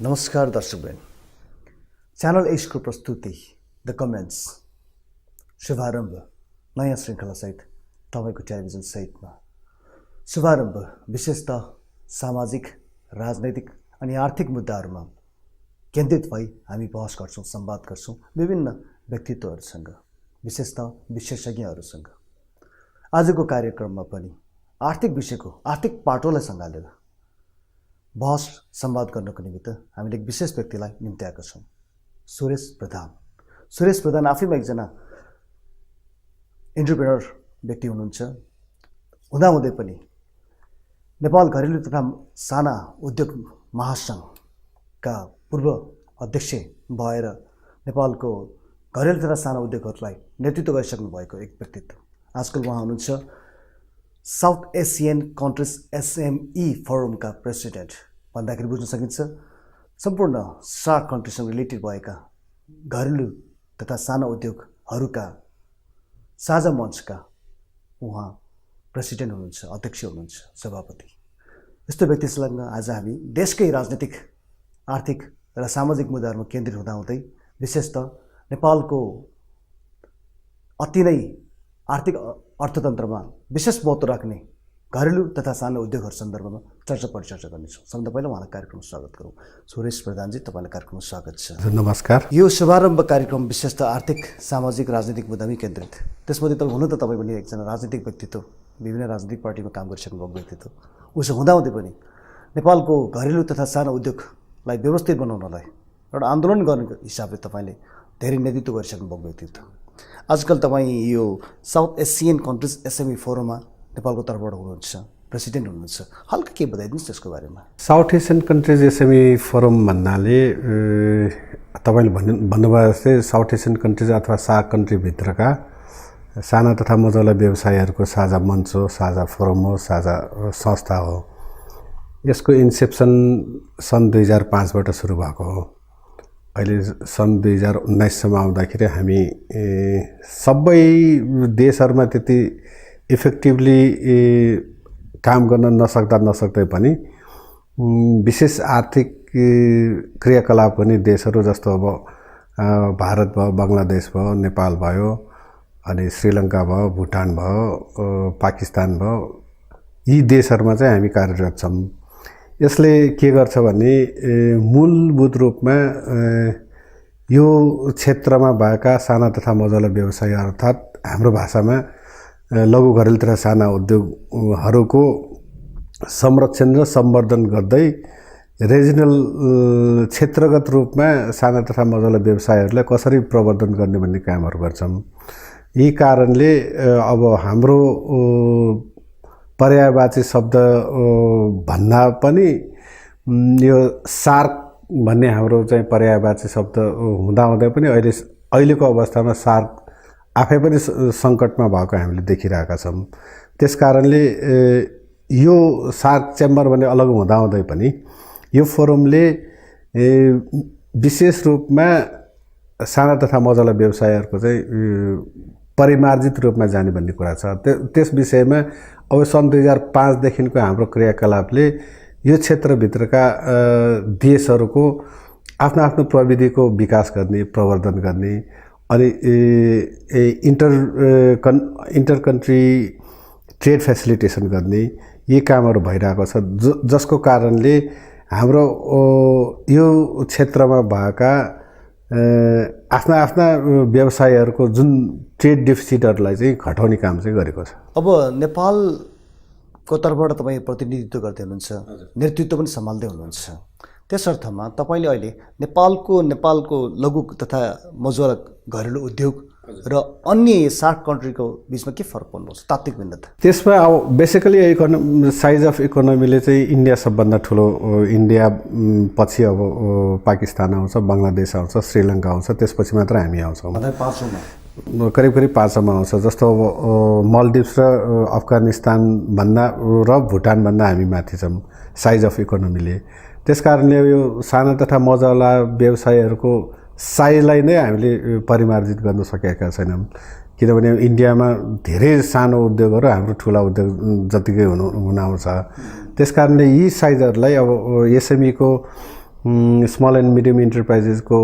नमस्कार दर्शकवृन्द, च्यानल एसको प्रस्तुति the comments शुभारम्भ नयाँ श्रृङ्खलासहित तपाईँको टेलिभिजन सहितमा शुभारम्भ विशेषतः सामाजिक, राजनैतिक अनि आर्थिक मुद्दाहरूमा केन्द्रित भई हामी बहस गर्छौँ, संवाद गर्छौँ विभिन्न व्यक्तित्वहरूसँग, विशेषतः विशेषज्ञहरूसँग। आजको कार्यक्रममा पनि आर्थिक विषयको आर्थिक पाटोलाई सँगालेर बहस संवाद गर्नको निमित्त हामीले एक विशेष व्यक्तिलाई निम्त्याएका छौँ, सुरेश प्रधान। सुरेश प्रधान आफैमा एकजना एन्टरप्रेनर व्यक्ति हुनुहुन्छ। हुँदाहुँदै पनि नेपाल घरेलु तथा साना उद्योग महासङ्घका पूर्व अध्यक्ष भएर नेपालको घरेलु तथा साना उद्योगहरूलाई नेतृत्व गरिसक्नु भएको एक व्यक्तित्व। आजकल उहाँ हुनुहुन्छ साउथ एसियन कन्ट्रिज एसएमई फोरमका प्रेसिडेन्ट भन्दाखेरि बुझ्न सकिन्छ सम्पूर्ण सार्क कन्ट्रीसँग रिलेटेड भएका घरेलु तथा साना उद्योगहरूका साझा मञ्चका उहाँ प्रेसिडेन्ट हुनुहुन्छ, अध्यक्ष हुनुहुन्छ, सभापति। यस्तो व्यक्तिसँग आज हामी देशकै राजनीतिक, आर्थिक र सामाजिक मुद्दाहरूमा केन्द्रित हुँदाहुँदै विशेषतः नेपालको अति नै आर्थिक अर्थतन्त्रमा विशेष महत्त्व राख्ने घरेलु तथा सानो उद्योगहरू सन्दर्भमा चर्चा परिचर्चा गर्नेछौँ। सबभन्दा पहिला उहाँलाई कार्यक्रममा स्वागत गरौँ। सुरेश प्रधानजी, तपाईँलाई कार्यक्रममा स्वागत छ। नमस्कार। यो शुभारम्भ कार्यक्रम विशेषतः आर्थिक, सामाजिक, राजनीतिक मुद्दामै केन्द्रित। त्यसमध्ये त हुन त तपाईँ पनि एकजना राजनीतिक व्यक्तित्व, विभिन्न राजनीतिक पार्टीमा काम गरिसक्नु भएको व्यक्तित्व। उसो हुँदाहुँदै पनि नेपालको घरेलु तथा सानो उद्योगलाई व्यवस्थित बनाउनलाई एउटा आन्दोलन गर्ने हिसाबले तपाईँले धेरै नेतृत्व गरिसक्नु भएको व्यक्तित्व। आजकल तपाईँ यो साउथ एसियन कन्ट्रिज एसएमई फोरममा नेपालको तर्फबाट हुनुहुन्छ, प्रेसिडेन्ट हुनुहुन्छ। हल्का के बताइदिनुहोस् त्यसको बारेमा। South Asian countries SME forum भन्नाले तपाईँले भन्नुभयो जस्तै साउथ एसियन कन्ट्रिज अथवा सार्क कन्ट्रीभित्रका साना तथा मझौला व्यवसायहरूको साझा मञ्च हो, साझा फोरम हो, साझा संस्था हो। यसको इन्सेप्सन सन् 2005बाट सुरु भएको हो। अहिले सन् 2019सम्म आउँदाखेरि हामी सबै देशहरूमा त्यति इफेक्टिभली काम गर्न नसक्दै पनि विशेष आर्थिक क्रियाकलाप गर्ने देशहरू जस्तो अब भारत भयो, बङ्गलादेश भयो, नेपाल भयो, अनि श्रीलङ्का भयो, भुटान भयो, पाकिस्तान भयो, यी देशहरूमा चाहिँ हामी कार्यरत छौँ। यसले के गर्छ भने मूलभूत रूपमा यो क्षेत्रमा भएका साना तथा मझौला व्यवसाय अर्थात् हाम्रो भाषामा लघु घरेलु तथा साना उद्योगहरूको संरक्षण र सम्वर्धन गर्दै रिजनल क्षेत्रगत रूपमा साना तथा मझौला व्यवसायहरूलाई कसरी प्रवर्धन गर्ने भन्ने कामहरू गर्छौँ। यी कारणले अब हाम्रो पर्यायवाची शब्द भन्दा पनि यो सार्क भन्ने हाम्रो चाहिँ पर्यायवाची शब्द हुँदाहुँदै पनि अहिलेको अवस्थामा सार्क आफै पनि सङ्कटमा भएको हामीले देखिरहेका छौँ। त्यस कारणले यो सार्क चेम्बर भन्ने अलग हुँदाहुँदै पनि यो फोरमले विशेष रूपमा साना तथा मझौला व्यवसायहरूको चाहिँ परिमार्जित रूपमा जाने भन्ने कुरा छ। त्यस विषयमा अब सन् 2005देखिको हाम्रो क्रियाकलापले यो क्षेत्रभित्रका देशहरूको आफ्नो आफ्नो प्रविधिको विकास गर्ने, प्रवर्धन गर्ने अनि इन्टर कन्ट्री ट्रेड फेसिलिटेसन गर्ने यी कामहरू भइरहेको छ, जसको कारणले हाम्रो यो क्षेत्रमा भएका आफ्ना व्यवसायहरूको जुन ट्रेड डेफिसिटहरूलाई चाहिँ घटाउने काम चाहिँ गरेको छ। अब नेपालको तर्फबाट तपाईँ प्रतिनिधित्व गर्दै हुनुहुन्छ, नेतृत्व पनि सम्हाल्दै हुनुहुन्छ। त्यस अर्थमा तपाईँले अहिले नेपालको लघु तथा मझौला घरेलु उद्योग र अन्य सार्क कन्ट्रीको बिचमा के फरक पाउनुहुन्छ, तात्विक भिन्नता? त्यसमा अब बेसिकली साइज अफ इकोनोमीले चाहिँ इन्डिया सबभन्दा ठुलो, इन्डिया पछि अब पाकिस्तान आउँछ, बङ्गलादेश आउँछ, श्रीलङ्का आउँछ, त्यसपछि मात्र हामी आउँछौँ। करिब 5औँमा आउँछ। जस्तो अब मल्दिप्स र अफगानिस्तान भन्दा र भुटान भन्दा हामी माथि छौँ साइज अफ इकोनोमीले। त्यस कारणले यो साना तथा मझौला व्यवसायहरूको साइजलाई नै हामीले परिमार्जित गर्न सकेका छैनौँ, किनभने इन्डियामा धेरै सानो उद्योगहरू हाम्रो ठुला उद्योग जतिकै हुन आउँछ। त्यस कारणले यी साइजहरूलाई अब एसएमईको स्मल एन्ड मिडियम इन्टरप्राइजेसको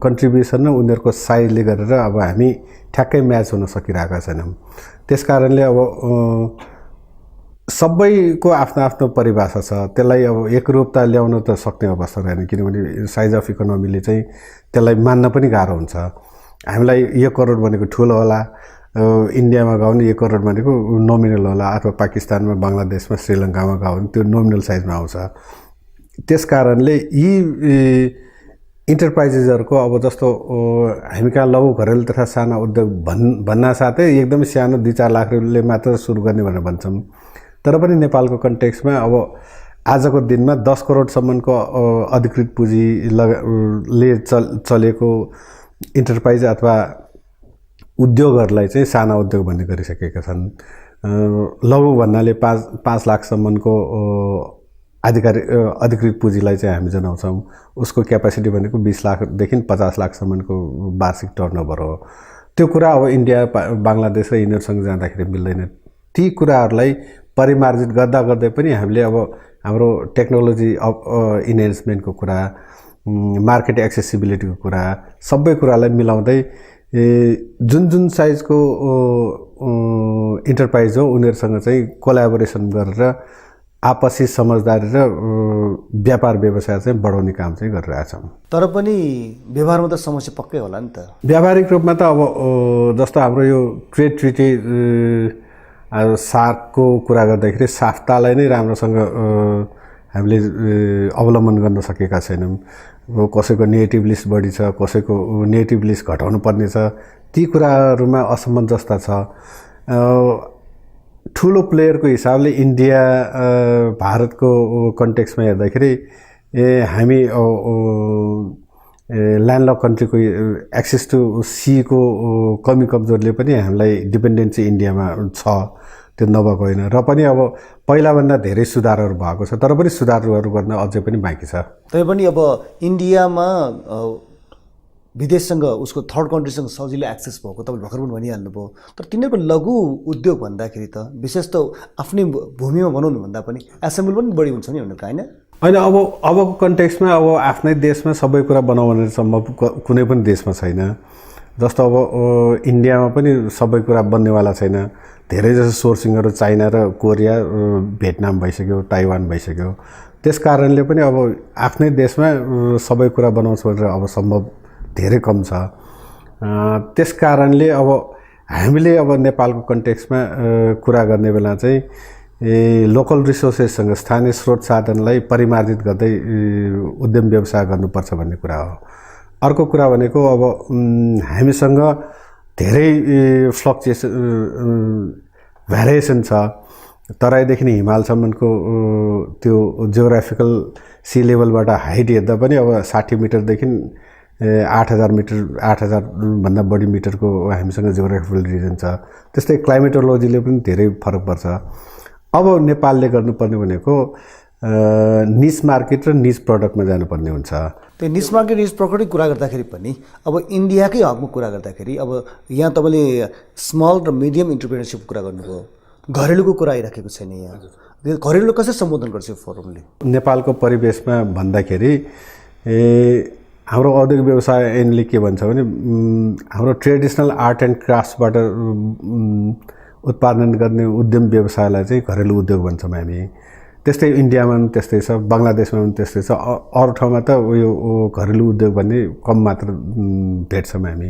कन्ट्रिब्युसन र उनीहरूको साइजले गरेर अब हामी ठ्याक्कै म्याच हुन सकिरहेका छैनौँ। त्यस कारणले अब सबैको आफ्नो आफ्नो परिभाषा छ, त्यसलाई अब एकरूपता ल्याउन त सक्ने अवस्था रहेन, किनभने साइज अफ इकोनोमीले चाहिँ त्यसलाई मान्न पनि गाह्रो हुन्छ। हामीलाई 1 करोड भनेको ठुलो होला, इन्डियामा गयो भने 1 करोड भनेको नोमिनल होला, अथवा पाकिस्तानमा, बङ्गलादेशमा, श्रीलङ्कामा गयो भने त्यो नोमिनल साइजमा आउँछ। त्यस कारणले यी इन्टरप्राइजेसहरूको अब जस्तो हामी कहाँ लघु घरेलु तथा साना उद्योग भन्ना साथै एकदमै सानो 2-4 लाखले मात्र सुरु गर्ने भनेर भन्छौँ। तर पनि नेपालको कन्टेक्स्टमा अब आजको दिनमा 10 करोडसम्मको अधिकृत पुँजी ले चलेको इन्टरप्राइज अथवा उद्योगहरूलाई चाहिँ साना उद्योग भन्ने गरिसकेका छन्। लघु भन्नाले 5 लाखसम्मको अधिकृत पुँजीलाई चाहिँ हामी जनाउँछौँ। उसको क्यापासिटी भनेको 20 लाखदेखि 50 लाखसम्मको वार्षिक टर्नओभर हो। त्यो कुरा अब इन्डिया, बङ्गलादेश र यिनीहरूसँग जाँदाखेरि मिल्दैन। ती कुराहरूलाई परिमार्जित गर्दा गर्दै पनि हामीले अब हाम्रो टेक्नोलोजी इन्हेन्समेन्टको कुरा, मार्केट एक्सेसिबिलिटीको कुरा, सबै कुरालाई मिलाउँदै जुन साइजको इन्टरप्राइज हो उनीहरूसँग चाहिँ कोलाबोरेसन गरेर आपसी समझदारी र व्यापार व्यवसाय चाहिँ बढाउने काम चाहिँ गरिरहेछौँ। तर पनि व्यवहारमा त समस्या पक्कै होला नि त। व्यावहारिक रूपमा त अब जस्तो हाम्रो यो ट्रेड ट्रिटी सार्कको कुरा गर्दाखेरि साफ्तालाई नै राम्रोसँग हामीले अवलम्बन गर्न सकेका छैनौँ। कसैको नेगेटिभ लिस्ट बढी छ, कसैको नेगेटिभ लिस्ट घटाउनु पर्ने छ, ती कुराहरूमा असमञ्जसता छ। ठुलो प्लेयरको हिसाबले इन्डिया भारतको कन्टेक्स्टमा हेर्दाखेरि हामी ल्यान्डलक कन्ट्रीको एक्सेस टु सीको कमी कमजोरले पनि हामीलाई डिपेन्डेन्सी इन्डियामा छ, त्यो नभएको होइन। र पनि अब पहिलाभन्दा धेरै सुधारहरू भएको छ, तर पनि सुधारहरू गर्न अझै पनि बाँकी छ। तै पनि अब इन्डियामा विदेशसँग, उसको थर्ड कन्ट्रीसँग सजिलो एक्सेस भएको तपाईँले भर्खर पनि भनिहाल्नुभयो। तर तिनीहरूको लघु उद्योग भन्दाखेरि त विशेष त आफ्नै भूमिमा बनाउनु भन्दा पनि एसेम्बल पनि बढी हुन्छ नि उनीहरूको, होइन? होइन, अबको कन्टेक्स्टमा अब आफ्नै देशमा सबै कुरा बनाऊ भनेर सम्भव कुनै पनि देशमा छैन। जस्तो अब इन्डियामा पनि सबै कुरा बन्नेवाला छैन। धेरै जसो सोर्सिङहरू चाइना र कोरिया, भियतनाम भइसक्यो, ताइवान भइसक्यो। त्यस कारणले पनि अब आफ्नै देशमा सबै कुरा बनाउँछ भनेर अब सम्भव धेरै कम छ। त्यस कारणले अब हामीले अब नेपालको कन्टेक्स्टमा कुरा गर्ने बेला चाहिँ लोकल रिसोर्सेससँग, स्थानीय स्रोत साधनलाई परिमार्जित गर्दै उद्यम व्यवसाय गर्नुपर्छ भन्ने कुरा हो। अर्को कुरा भनेको अब हामीसँग धेरै फ्लक्चुएसन, भ्यारिएसन छ। तराईदेखि हिमालसम्मको त्यो जियोग्राफिकल सी लेभलबाट हाइट हेर्दा पनि अब 60 मिटरदेखि 8000 मिटर, 8000भन्दा बढी मिटरको हामीसँग जियोग्राफिकल रिजन छ। त्यस्तै क्लाइमेटोलोजीले पनि धेरै फरक पर्छ। अब नेपालले गर्नुपर्ने भनेको निच मार्केट र निच प्रडक्टमा जानुपर्ने हुन्छ। त्यो निच मार्केट, निच प्रडक्टकै कुरा गर्दाखेरि पनि अब इन्डियाकै हकमा कुरा गर्दाखेरि अब यहाँ तपाईँले स्मल र मिडियम इन्टरप्रेनरसिपको कुरा गर्नुभयो, घरेलुको कुरा आइराखेको छैन। यहाँ घरेलु कसरी सम्बोधन गर्छ फोरमले? नेपालको परिवेशमा भन्दाखेरि हाम्रो औद्योगिक व्यवसाय ऐनले के भन्छ भने हाम्रो ट्रेडिसनल आर्ट एन्ड क्राफ्ट्सबाट उत्पादन गर्ने उद्यम व्यवसायलाई चाहिँ घरेलु उद्योग भन्छौँ हामी। त्यस्तै इन्डियामा पनि त्यस्तै छ, बङ्गलादेशमा पनि त्यस्तै छ। अरू ठाउँमा त यो घरेलु उद्योग भन्ने कम मात्र भेट्छौँ हामी।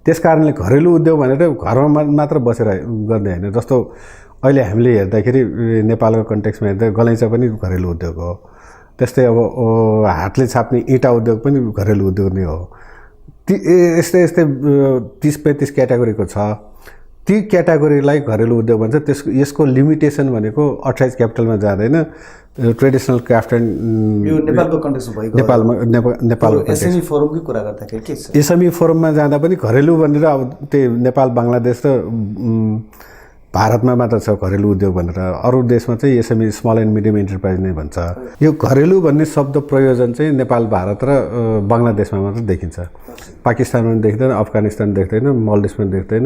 त्यस कारणले घरेलु उद्योग भनेर घरमा मात्र बसेर गर्ने होइन। जस्तो अहिले हामीले हेर्दाखेरि नेपालको कन्टेक्स्टमा हेर्दा गलैँचा पनि घरेलु उद्योग हो। त्यस्तै अब हातले छाप्ने इँटा उद्योग पनि घरेलु उद्योग नै हो। यस्तै 30-35 क्याटेगोरीको छ। ती क्याटेगोरीलाई घरेलु उद्योग भन्छ। यसको लिमिटेसन भनेको 28 क्यापिटलमा जाँदैन। ट्रेडिसनल क्राफ्ट एन्ड नेपालको कन्टेक्स्टमा भएको, नेपालको एसएमई फोरमकै कुरा गर्दाखेरि के छ? एसएमई फोरममा जाँदा पनि घरेलु भनेर अब त्यही नेपाल, बङ्गलादेश र भारतमा मात्र छ घरेलु उद्योग भनेर। अरू देशमा चाहिँ SME, small and medium enterprise नै भन्छ। यो घरेलु भन्ने शब्द प्रयोजन चाहिँ नेपाल, भारत र बङ्गलादेशमा मात्र देखिन्छ। पाकिस्तानमा पनि देख्दैन, अफगानिस्तान देख्दैन, मल्दिभ्समा देख्दैन,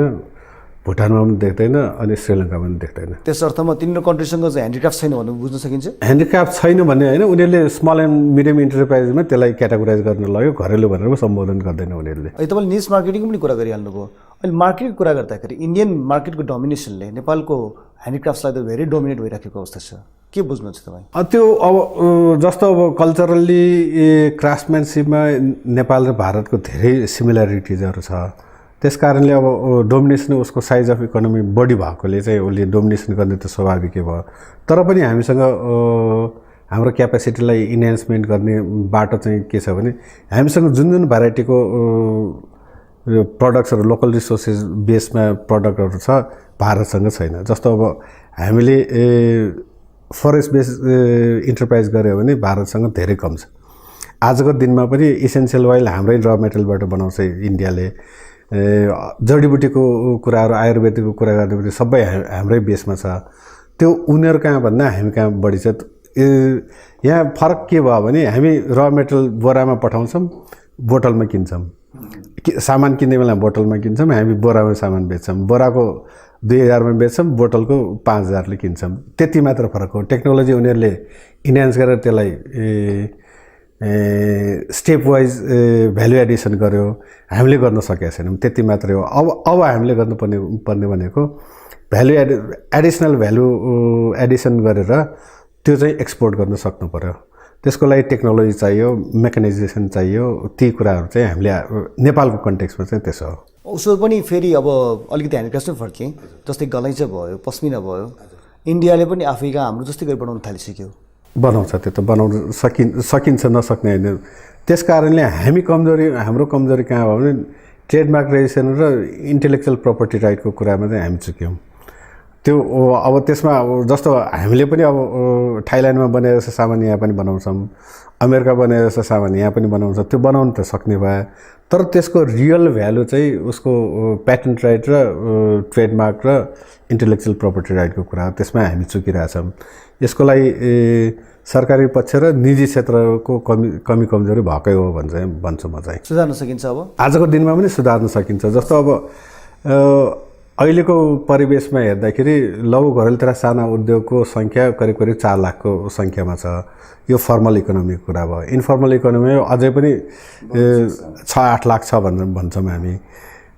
भुटानमा पनि देख्दैन अनि श्रीलङ्कामा पनि देख्दैन। त्यस अर्थमा तिनीहरू कन्ट्रीसँग चाहिँ ह्यान्डिक्राफ्ट छैन भन्ने बुझ्न सकिन्छ। ह्यान्डिक्राफ्ट छैन भन्ने होइन, उनीहरूले स्मल एन्ड मिडियम इन्टरप्राइजमा त्यसलाई क्याटेगोराइज गर्न लाग्यो, घरेलु भनेर पो सम्बोधन गर्दैन उनीहरूले। अहिले तपाईँले निज मार्केटिङको पनि कुरा गरिहाल्नुभयो। अहिले मार्केटको कुरा गर्दाखेरि इन्डियन मार्केटको डोमिनेसनले नेपालको ह्यान्डिक्राफ्ट्सलाई त धेरै डोमिनेट भइराखेको अवस्था छ, के बुझ्नुहुन्छ तपाईँ? त्यो अब जस्तो अब कल्चरल्ली क्राफ्टम्यानसिपमा नेपाल र भारतको धेरै सिमिल्यारिटिजहरू छ, त्यस कारणले अब डोमिनेसन उसको साइज अफ इकोनोमी बढी भएकोले चाहिँ उसले डोमिनेसन गर्ने त स्वाभाविकै भयो। तर पनि हामीसँग हाम्रो क्यापेसिटीलाई इन्हान्समेन्ट गर्ने बाटो चाहिँ के छ भने हामीसँग जुन जुन भेराइटीको प्रडक्ट्सहरू लोकल रिसोर्सेस बेसमा प्रडक्टहरू छ भारतसँग छैन। जस्तो अब हामीले फरेस्ट बेस इन्टरप्राइज गऱ्यो भने भारतसँग धेरै कम छ। आजको दिनमा पनि इसेन्सियल ओइल हाम्रै र मेटेरियलबाट बनाउँछ इन्डियाले। जडीबुटीको कुराहरू आयुर्वेदिकको कुरा गर्दा पनि सबै हाम्रै बेसमा छ। त्यो उनीहरू कहाँ भन्दा हामी कहाँ बढी छ। यहाँ फरक के भयो भने हामी र मेटेरियल बोरामा पठाउँछौँ, बोतलमा किन्छौँ। सामान किन्ने बेला बोतलमा किन्छौँ, हामी बोरामा सामान बेच्छौँ। बोराको 2000 में बेच्छौँ, बोतलको 5000 ले किन्छौँ। त्यति मात्र फरक हो। टेक्नोलोजी उनीहरूले इन्हान्स गरेर त्यसलाई स्टेप वाइज भ्यालु एडिसन गर्यो, हामीले गर्न सकेका छैनौँ, त्यति मात्रै हो। अब हामीले गर्नुपर्ने भनेको भ्यालु एडिसनल भ्यालु एडिसन गरेर त्यो चाहिँ एक्सपोर्ट गर्न सक्नु पर्यो। त्यसको लागि टेक्नोलोजी चाहियो, मेकानाइजेसन चाहियो। ती कुराहरू चाहिँ हामीले नेपालको कन्टेक्स्टमा चाहिँ त्यसो हो। उसो पनि फेरि अब अलिकति ह्यान्डिक्राफ्ट पनि फर्केँ, जस्तै गलैँचा भयो, पस्मिना भयो, इन्डियाले पनि आफै कहाँ हाम्रो जस्तै गरी बनाउन थालिसक्यो। बनाउँछ, त्यो त बनाउन सकिन्छ, नसक्ने होइन। त्यस कारणले हाम्रो कमजोरी कहाँ भयो भने ट्रेडमार्क रेजिस्ट्रेसन र इन्टेलेक्चुअल प्रपर्टी राइटको कुरामा चाहिँ हामी चुक्यौँ। त्यो अब त्यसमा जस्तो हामीले पनि अब थाइल्यान्डमा बनेर जस्तो सामान यहाँ पनि बनाउँछौँ, अमेरिका बनेर जस्तो सामान यहाँ पनि बनाउँछ। त्यो बनाउनु त सक्ने भए, तर त्यसको रियल भ्यालु चाहिँ उसको प्याटेन्ट राइट र ट्रेडमार्क र इन्टेलेक्चुअल प्रपर्टी राइटको कुरा, त्यसमा हामी चुकिरहेछौँ। यसको लागि सरकारी पक्ष र निजी क्षेत्रको कमी कमजोरी भएकै हो भन्छु म चाहिँ। सुधार्न सकिन्छ अब आजको दिनमा पनि सुधार्न सकिन्छ। जस्तो अब अहिलेको परिवेशमा हेर्दाखेरि लघु घरेलु तथा साना उद्योगको सङ्ख्या करिब 4 लाखको सङ्ख्यामा छ। यो फर्मल इकोनोमीको कुरा भयो। इन्फर्मल इकोनोमी अझै पनि 6-8 लाख छ भन्छौँ हामी।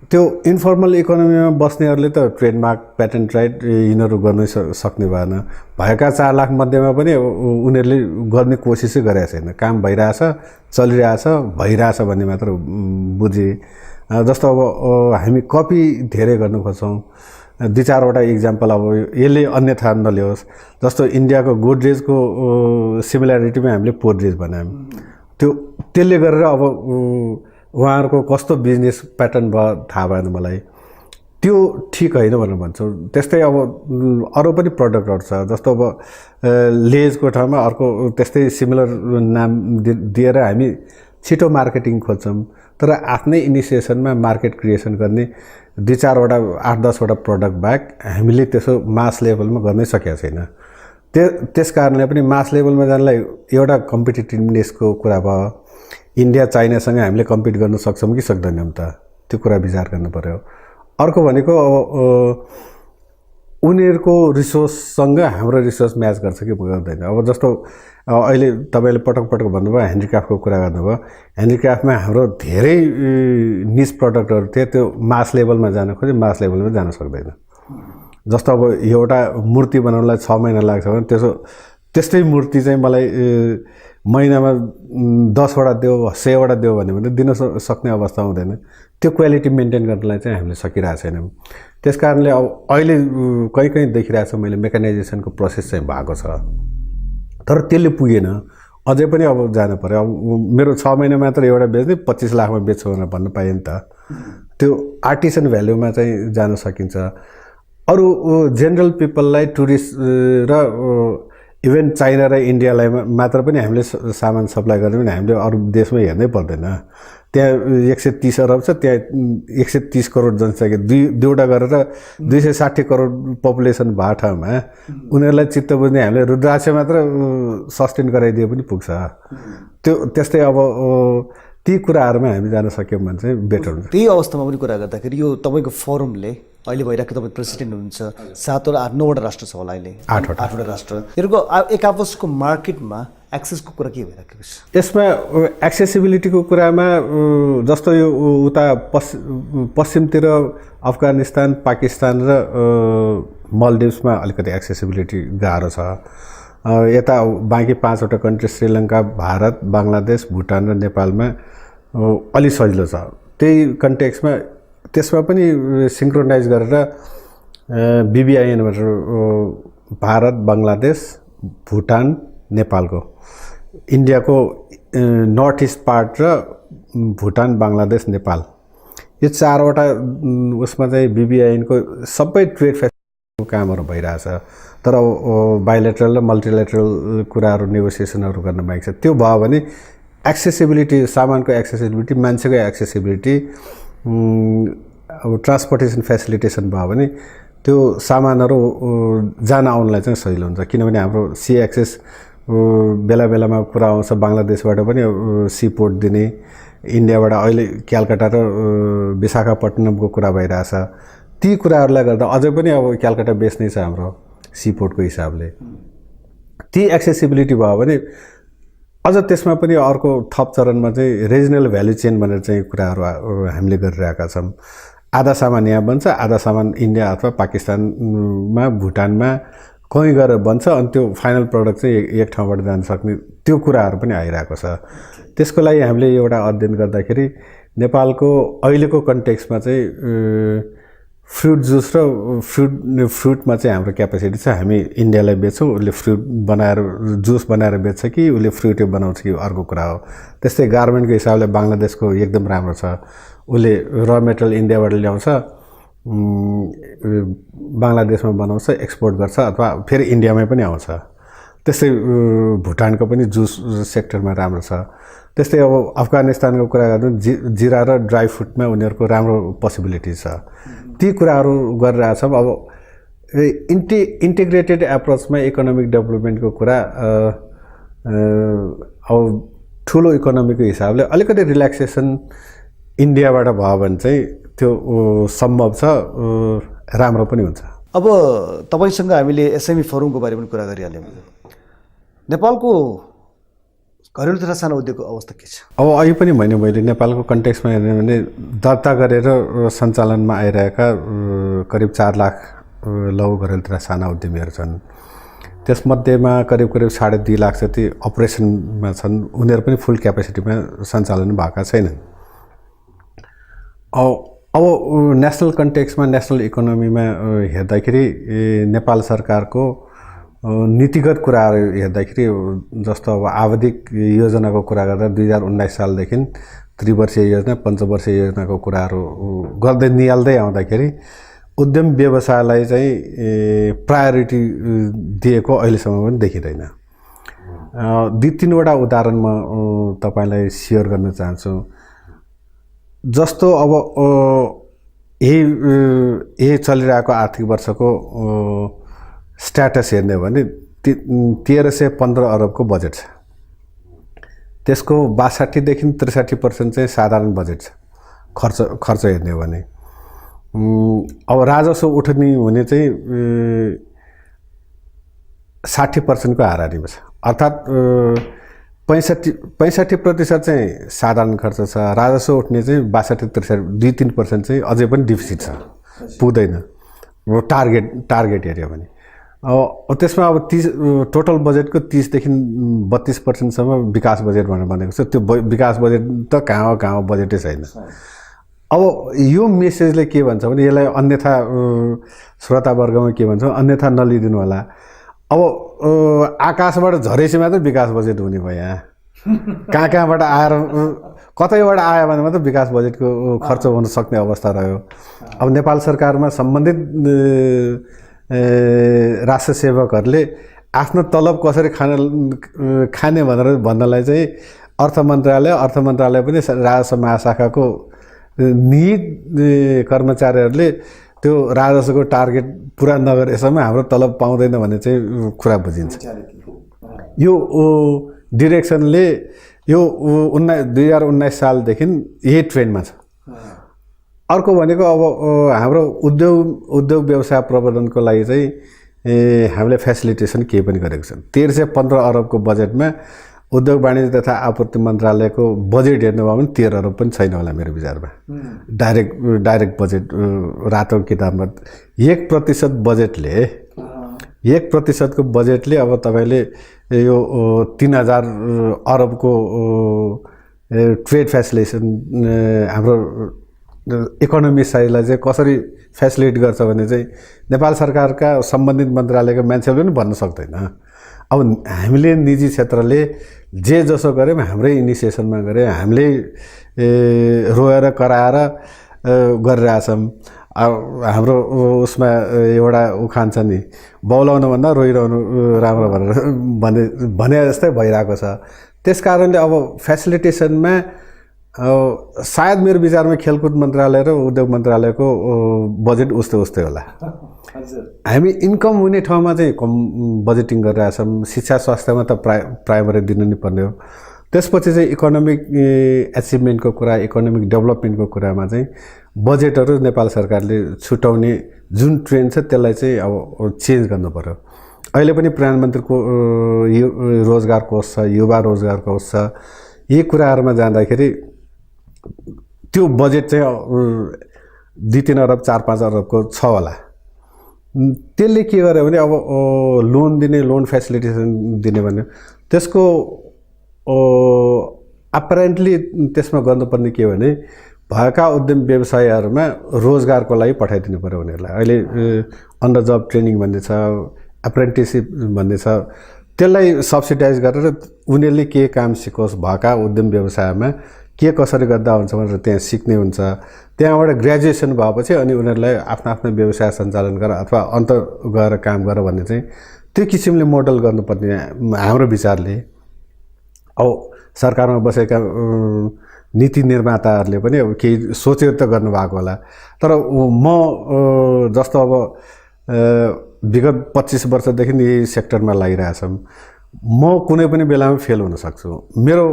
त्यो इन्फर्मल इकोनोमीमा बस्नेहरूले त ट्रेडमार्क, प्याटेन्ट राइट यिनीहरू गर्नै सक्ने भएन। भएका 4 लाख मध्येमा पनि उनीहरूले गर्ने कोसिसै गरेका छैन। काम भइरहेछ, चलिरहेछ, भइरहेछ भन्ने मात्र बुझे। जस्तो अब हामी कपी धेरै गर्न खोज्छौँ। 2-4वटा इक्जाम्पल अब यसले अन्यथा नलियोस्। जस्तो इन्डियाको गोदरेजको सिमिल्यारिटीमा हामीले पोड्रेज बनायौँ। त्यसले गरेर अब उहाँहरूको कस्तो बिजनेस प्याटर्न भयो थाहा भएन मलाई। त्यो ठिक होइन भनेर भन्छु। त्यस्तै अब अरू पनि प्रडक्टहरू छ। जस्तो अब लेजको ठाउँमा अर्को त्यस्तै सिमिलर नाम दिएर हामी छिटो मार्केटिङ खोज्छौँ, तर आफ्नै इनिसिएसनमा मार्केट क्रिएसन गर्ने 2-4वटा 8-10वटा प्रडक्ट बाहेक हामीले त्यसो मास लेभलमा गर्नै सकेका छैन। त्यस कारणले पनि मास लेभलमा जानलाई एउटा कम्पिटिटिभनेसको कुरा भयो। इन्डिया चाइनासँग हामीले कम्पिट गर्न सक्छौँ कि सक्दैनौँ त, त्यो कुरा विचार गर्नु पर्यो। अर्को भनेको अब उनीहरूको रिसोर्ससँग हाम्रो रिसोर्स म्याच गर्छ कि गर्दैन। अब जस्तो अहिले तपाईँले पटक भन्नुभयो ह्यान्डिक्राफ्टको कुरा गर्नुभयो। ह्यान्डिक्राफ्टमा हाम्रो धेरै निज प्रडक्टहरू थिए, त्यो मास लेभलमा जान खोजे, मास लेभलमा जान सक्दैन। जस्तो अब एउटा मूर्ति बनाउनलाई 6 महिना लाग्छ भने त्यस्तै मूर्ति चाहिँ मलाई महिनामा 10वटा देऊ, 100वटा देऊ भने दिन सक्ने अवस्था हुँदैन। त्यो क्वालिटी मेन्टेन गर्नलाई चाहिँ हामीले सकिरहेको छैनौँ। त्यस कारणले अब अहिले कहीँ देखिरहेको छ मैले मेकानाइजेसनको प्रोसेस चाहिँ भएको छ, तर त्यसले पुगेन। अझै पनि अब जानु पर्यो। अब मेरो 6 महिना मात्र एउटा बेच्ने 25 लाखमा बेच्छु भनेर भन्न पाएँ नि त। त्यो आर्टिसन भ्याल्युमा चाहिँ जान सकिन्छ। अरू जेनरल पिपललाई, टुरिस्ट र इभन चाइना र इन्डियालाई मात्र पनि हामीले सामान सप्लाई गर्ने भने हामीले अरू देशमा हेर्नै पर्दैन। त्यहाँ 130 अरब छ, त्यहाँ 130 करोड जनसङ्ख्या, दुईवटा गरेर 260 करोड पपुलेसन भएको ठाउँमा उनीहरूलाई चित्त बुझ्ने हामीले रुद्राक्ष मात्र सस्टेन गराइदिए पनि पुग्छ। त्यस्तै अब ती कुराहरूमा हामी जान सक्यौँ भने चाहिँ बेटर हुन्छ। त्यही अवस्थामा पनि कुरा गर्दाखेरि यो तपाईँको फोरमले अहिले भइरहेको तपाईँ प्रेसिडेन्ट हुनुहुन्छ 7 8 9 वटा राष्ट्र छ होला अहिले 8 वटा राष्ट्र यिनीहरूको एक आपसको मार्केटमा एक्सेसको कुरा के भइरहेको छ यसमा एक्सेसिबिलिटीको कुरामा जस्तो यो उता पश्चिमतिर अफगानिस्तान पाकिस्तान र मल्दिभ्समा अलिकति एक्सेसिबिलिटी गाह्रो छ यता बाँकी 5 वटा कन्ट्री श्रीलङ्का भारत बङ्गलादेश भुटान र नेपालमा अलि सजिलो छ त्यही कन्टेक्स्टमा त्यसमा पनि सिङ्क्रोनाइज गरेर BBINबाट भारत बङ्गलादेश भुटान नेपालको इन्डियाको नर्थ इस्ट पार्ट र भुटान बङ्गलादेश नेपाल यो 4 वटा उसमा चाहिँ BBINको सबै ट्रेड फेसिलिटीको कामहरू भइरहेछ तर बाइलेटरल र मल्टिलेटरल कुराहरू नेगोसिएसनहरू गर्न बाँकी छ त्यो भयो भने एक्सेसिबिलिटी सामानको एक्सेसिबिलिटी मान्छेको एक्सेसिबिलिटी अब ट्रान्सपोर्टेसन फेसिलिटेसन भयो भने त्यो सामानहरू जान आउनलाई चाहिँ सजिलो हुन्छ किनभने हाम्रो सी एक्सेस बेला बेलामा कुरा आउँछ बङ्गलादेशबाट पनि सी पोर्ट दिने इन्डियाबाट अहिले क्यालकाटा र विशाखापट्टनमको कुरा भइरहेछ ती कुराहरूलाई गर्दा अझै पनि अब क्यालकाटा बेस नै छ हाम्रो सी पोर्टको हिसाबले ती एक्सेसिबिलिटी भयो भने अझ त्यसमा पनि अर्को थप चरणमा चाहिँ रिजनल भ्यालु चेन भनेर चाहिँ कुराहरू हामीले गरिरहेका छौँ आधा सामान यहाँ बन्छ आधा सामान इन्डिया अथवा पाकिस्तानमा भुटानमा कहीँ गएर बन्छ अनि त्यो फाइनल प्रडक्ट चाहिँ एक ठाउँबाट जान सक्ने त्यो कुराहरू पनि आइरहेको छ त्यसको लागि हामीले एउटा अध्ययन गर्दाखेरि नेपालको अहिलेको कन्टेक्स्टमा चाहिँ फ्रुट जुस र फ्रुटमा चाहिँ हाम्रो क्यापेसिटी छ हामी इन्डियालाई बेच्छौँ उसले फ्रुट बनाएर जुस बनाएर बेच्छ कि उसले फ्रुटै बनाउँछ कि अर्को कुरा हो त्यस्तै गार्मेन्टको हिसाबले बङ्गलादेशको एकदम राम्रो छ उसले र मेटेरियल इन्डियाबाट ल्याउँछ बङ्गलादेशमा बनाउँछ एक्सपोर्ट गर्छ अथवा फेरि इन्डियामै पनि आउँछ त्यस्तै भुटानको पनि जुस सेक्टरमा राम्रो छ त्यस्तै अब अफगानिस्तानको कुरा गर्दा जिरा र ड्राई फ्रुटमा उनीहरूको राम्रो पोसिबिलिटी छ ती कुराहरू गरिरहेछौँ अब इन्टिग्रेटेड एप्रोचमा इकोनोमिक डेभलपमेन्टको कुरा अब ठुलो इकोनोमीको हिसाबले अलिकति रिल्याक्सेसन इन्डियाबाट भयो भने चाहिँ त्यो सम्भव छ राम्रो पनि हुन्छ अब तपाईसँग हामीले एसएमई फोरमको बारेमा कुरा गरिहाल्यौँ नेपालको घरेलु तथा सानो उद्योगको अवस्था के छ अब अहिले पनि मैले नेपालको कन्टेक्स्टमा हेर्ने भने दर्ता गरेर सञ्चालनमा आइरहेका करिब 4 लाख लघु घरेलु तथा साना उद्यमीहरू छन् त्यसमध्येमा करिब 2.5 लाख जति अपरेसनमा छन् उनीहरू पनि फुल क्यापेसिटीमा सञ्चालन भएका छैनन् अब नेसनल कन्टेक्स्टमा नेसनल इकोनोमीमा हेर्दाखेरि नेपाल सरकारको नीतिगत कुराहरू हेर्दाखेरि जस्तो अब आवधिक योजनाको कुरा गर्दा 2019 सालदेखि त्रिवर्षीय योजना पञ्चवर्षीय योजनाको कुराहरू गर्दै निहाल्दै आउँदाखेरि उद्यम व्यवसायलाई चाहिँ प्रायोरिटी दिएको अहिलेसम्म पनि देखिँदैन 2-3 वटा उदाहरण म तपाईलाई सेयर गर्न चाहन्छु जस्तो अब यही चलिरहेको आर्थिक वर्षको स्ट्याटस हेर्ने भने 1315 अरबको बजेट छ त्यसको 62 देखि 63% चाहिँ साधारण बजेट छ खर्च हेर्ने हो भने अब राजस्व उठ्ने हुने चाहिँ 60% को हाराहारीमा छ अर्थात् 65% चाहिँ साधारण खर्च छ राजस्व उठ्ने चाहिँ 62-63 2-3% चाहिँ अझै पनि डिफिसिट छ पुग्दैन टार्गेट हेऱ्यो भने अब त्यसमा अब 30 टोटल बजेटको 30 देखि 32% सम्म विकास बजेट भनेर भनेको छ त्यो विकास बजेट त कहाँ बजेटै छैन अब यो मेसेजले के भन्छ भने यसलाई अन्यथा श्रोतावर्गमा के भन्छ अन्यथा नलिदिनु होला अब आकाशबाट झरेपछि मात्र विकास बजेट हुने भयो यहाँ कहाँबाट आएर कतैबाट आयो भने मात्र विकास बजेटको खर्च हुन सक्ने अवस्था रह्यो अब नेपाल सरकारमा सम्बन्धित राष्ट्र सेवकहरूले आफ्नो तलब कसरी खाने भनेर भन्नलाई चाहिँ अर्थ मन्त्रालय पनि राजस्व महाशाखाको निहित कर्मचारीहरूले त्यो राजस्वको टार्गेट पुरा नगरेसम्म हाम्रो तलब पाउँदैन भन्ने चाहिँ कुरा बुझिन्छ यो डिरेक्सनले यो 2019 सालदेखि यही ट्रेन्डमा छ अर्को भनेको अब हाम्रो उद्योग व्यवसाय प्रवर्धनको लागि चाहिँ हामीले फेसिलिटेसन केही पनि गरेको छ। 1315 अरबको बजेटमा उद्योग वाणिज्य तथा आपूर्ति मन्त्रालयको बजेट हेर्नुभयो भने 13 अरब पनि छैन होला मेरो विचारमा। डाइरेक्ट बजेट रातो किताबमा 1% बजेटले 1% को बजेटले अब तपाईँले यो 3000 अरबको ट्रेड फेसिलिटेसन हाम्रो इकोनोमी साइडलाई चाहिँ कसरी फेसिलिटेट गर्छ भने चाहिँ नेपाल सरकारका सम्बन्धित मन्त्रालयका मान्छेले पनि भन्न सक्दैन। अब हामीले निजी क्षेत्रले जे जसो गऱ्यौँ, हाम्रै इनिसिएसनमा गऱ्यौँ, हामीले रोएर कराएर गरिरहेछौँ। हाम्रो उसमा एउटा उखान छ नि, बौलाउनुभन्दा रोइरहनु राम्रो भने जस्तै भइरहेको छ। त्यस कारणले अब फेसिलिटेसनमा सायद मेरो विचारमा खेलकुद मन्त्रालय र उद्योग मन्त्रालयको बजेट उस्तै होला। हामी इन्कम हुने ठाउँमा चाहिँ कम बजेटिङ गरिरहेछौँ। शिक्षा स्वास्थ्यमा त प्राइमरी दिनु नै पर्ने हो। त्यसपछि चाहिँ इकोनोमिक एचिभमेन्टको कुरा, इकोनोमिक डेभलपमेन्टको कुरामा चाहिँ बजेटहरू नेपाल सरकारले छुटाउने जुन ट्रेन्ड छ त्यसलाई चाहिँ अब चेन्ज गर्नु पर्यो। अहिले पनि प्रधानमन्त्रीको रोजगार कोष छ, युवा रोजगार कोष छ। यी कुराहरूमा जाँदाखेरि त्यो बजेट चाहिँ 2-3 अरब 4-5 अरबको छ होला। त्यसले के गर्यो भने अब लोन दिने, लोन फेसिलिटेसन दिने भने त्यसको अपेरेन्टली त्यसमा गर्नुपर्ने के भने भएका उद्यम व्यवसायहरूमा रोजगारको लागि पठाइदिनु पर्यो उनीहरूलाई। अहिले अन्डर जब ट्रेनिङ भन्ने छ, अप्रेन्टिससिप भन्ने छ, त्यसलाई सब्सिडाइज गरेर उनीहरूले के काम सिकोस्, भएका उद्यम व्यवसायमा के कसरी गर्दा हुन्छ भनेर त्यहाँ सिक्ने हुन्छ। त्यहाँबाट ग्रेजुएसन भएपछि अनि उनीहरूलाई आफ्नो व्यवसाय सञ्चालन गर अथवा अन्त गएर काम गर भन्ने चाहिँ त्यो किसिमले मोडल गर्नुपर्ने हाम्रो विचारले। अब सरकारमा बसेका नीति निर्माताहरूले पनि अब केही सोचेर त गर्नुभएको होला। तर म जस्तो अब विगत 25 वर्षदेखि यही सेक्टरमा लागिरहेछौँ, म कुनै पनि बेलामा फेल हुन सक्छु। मेरो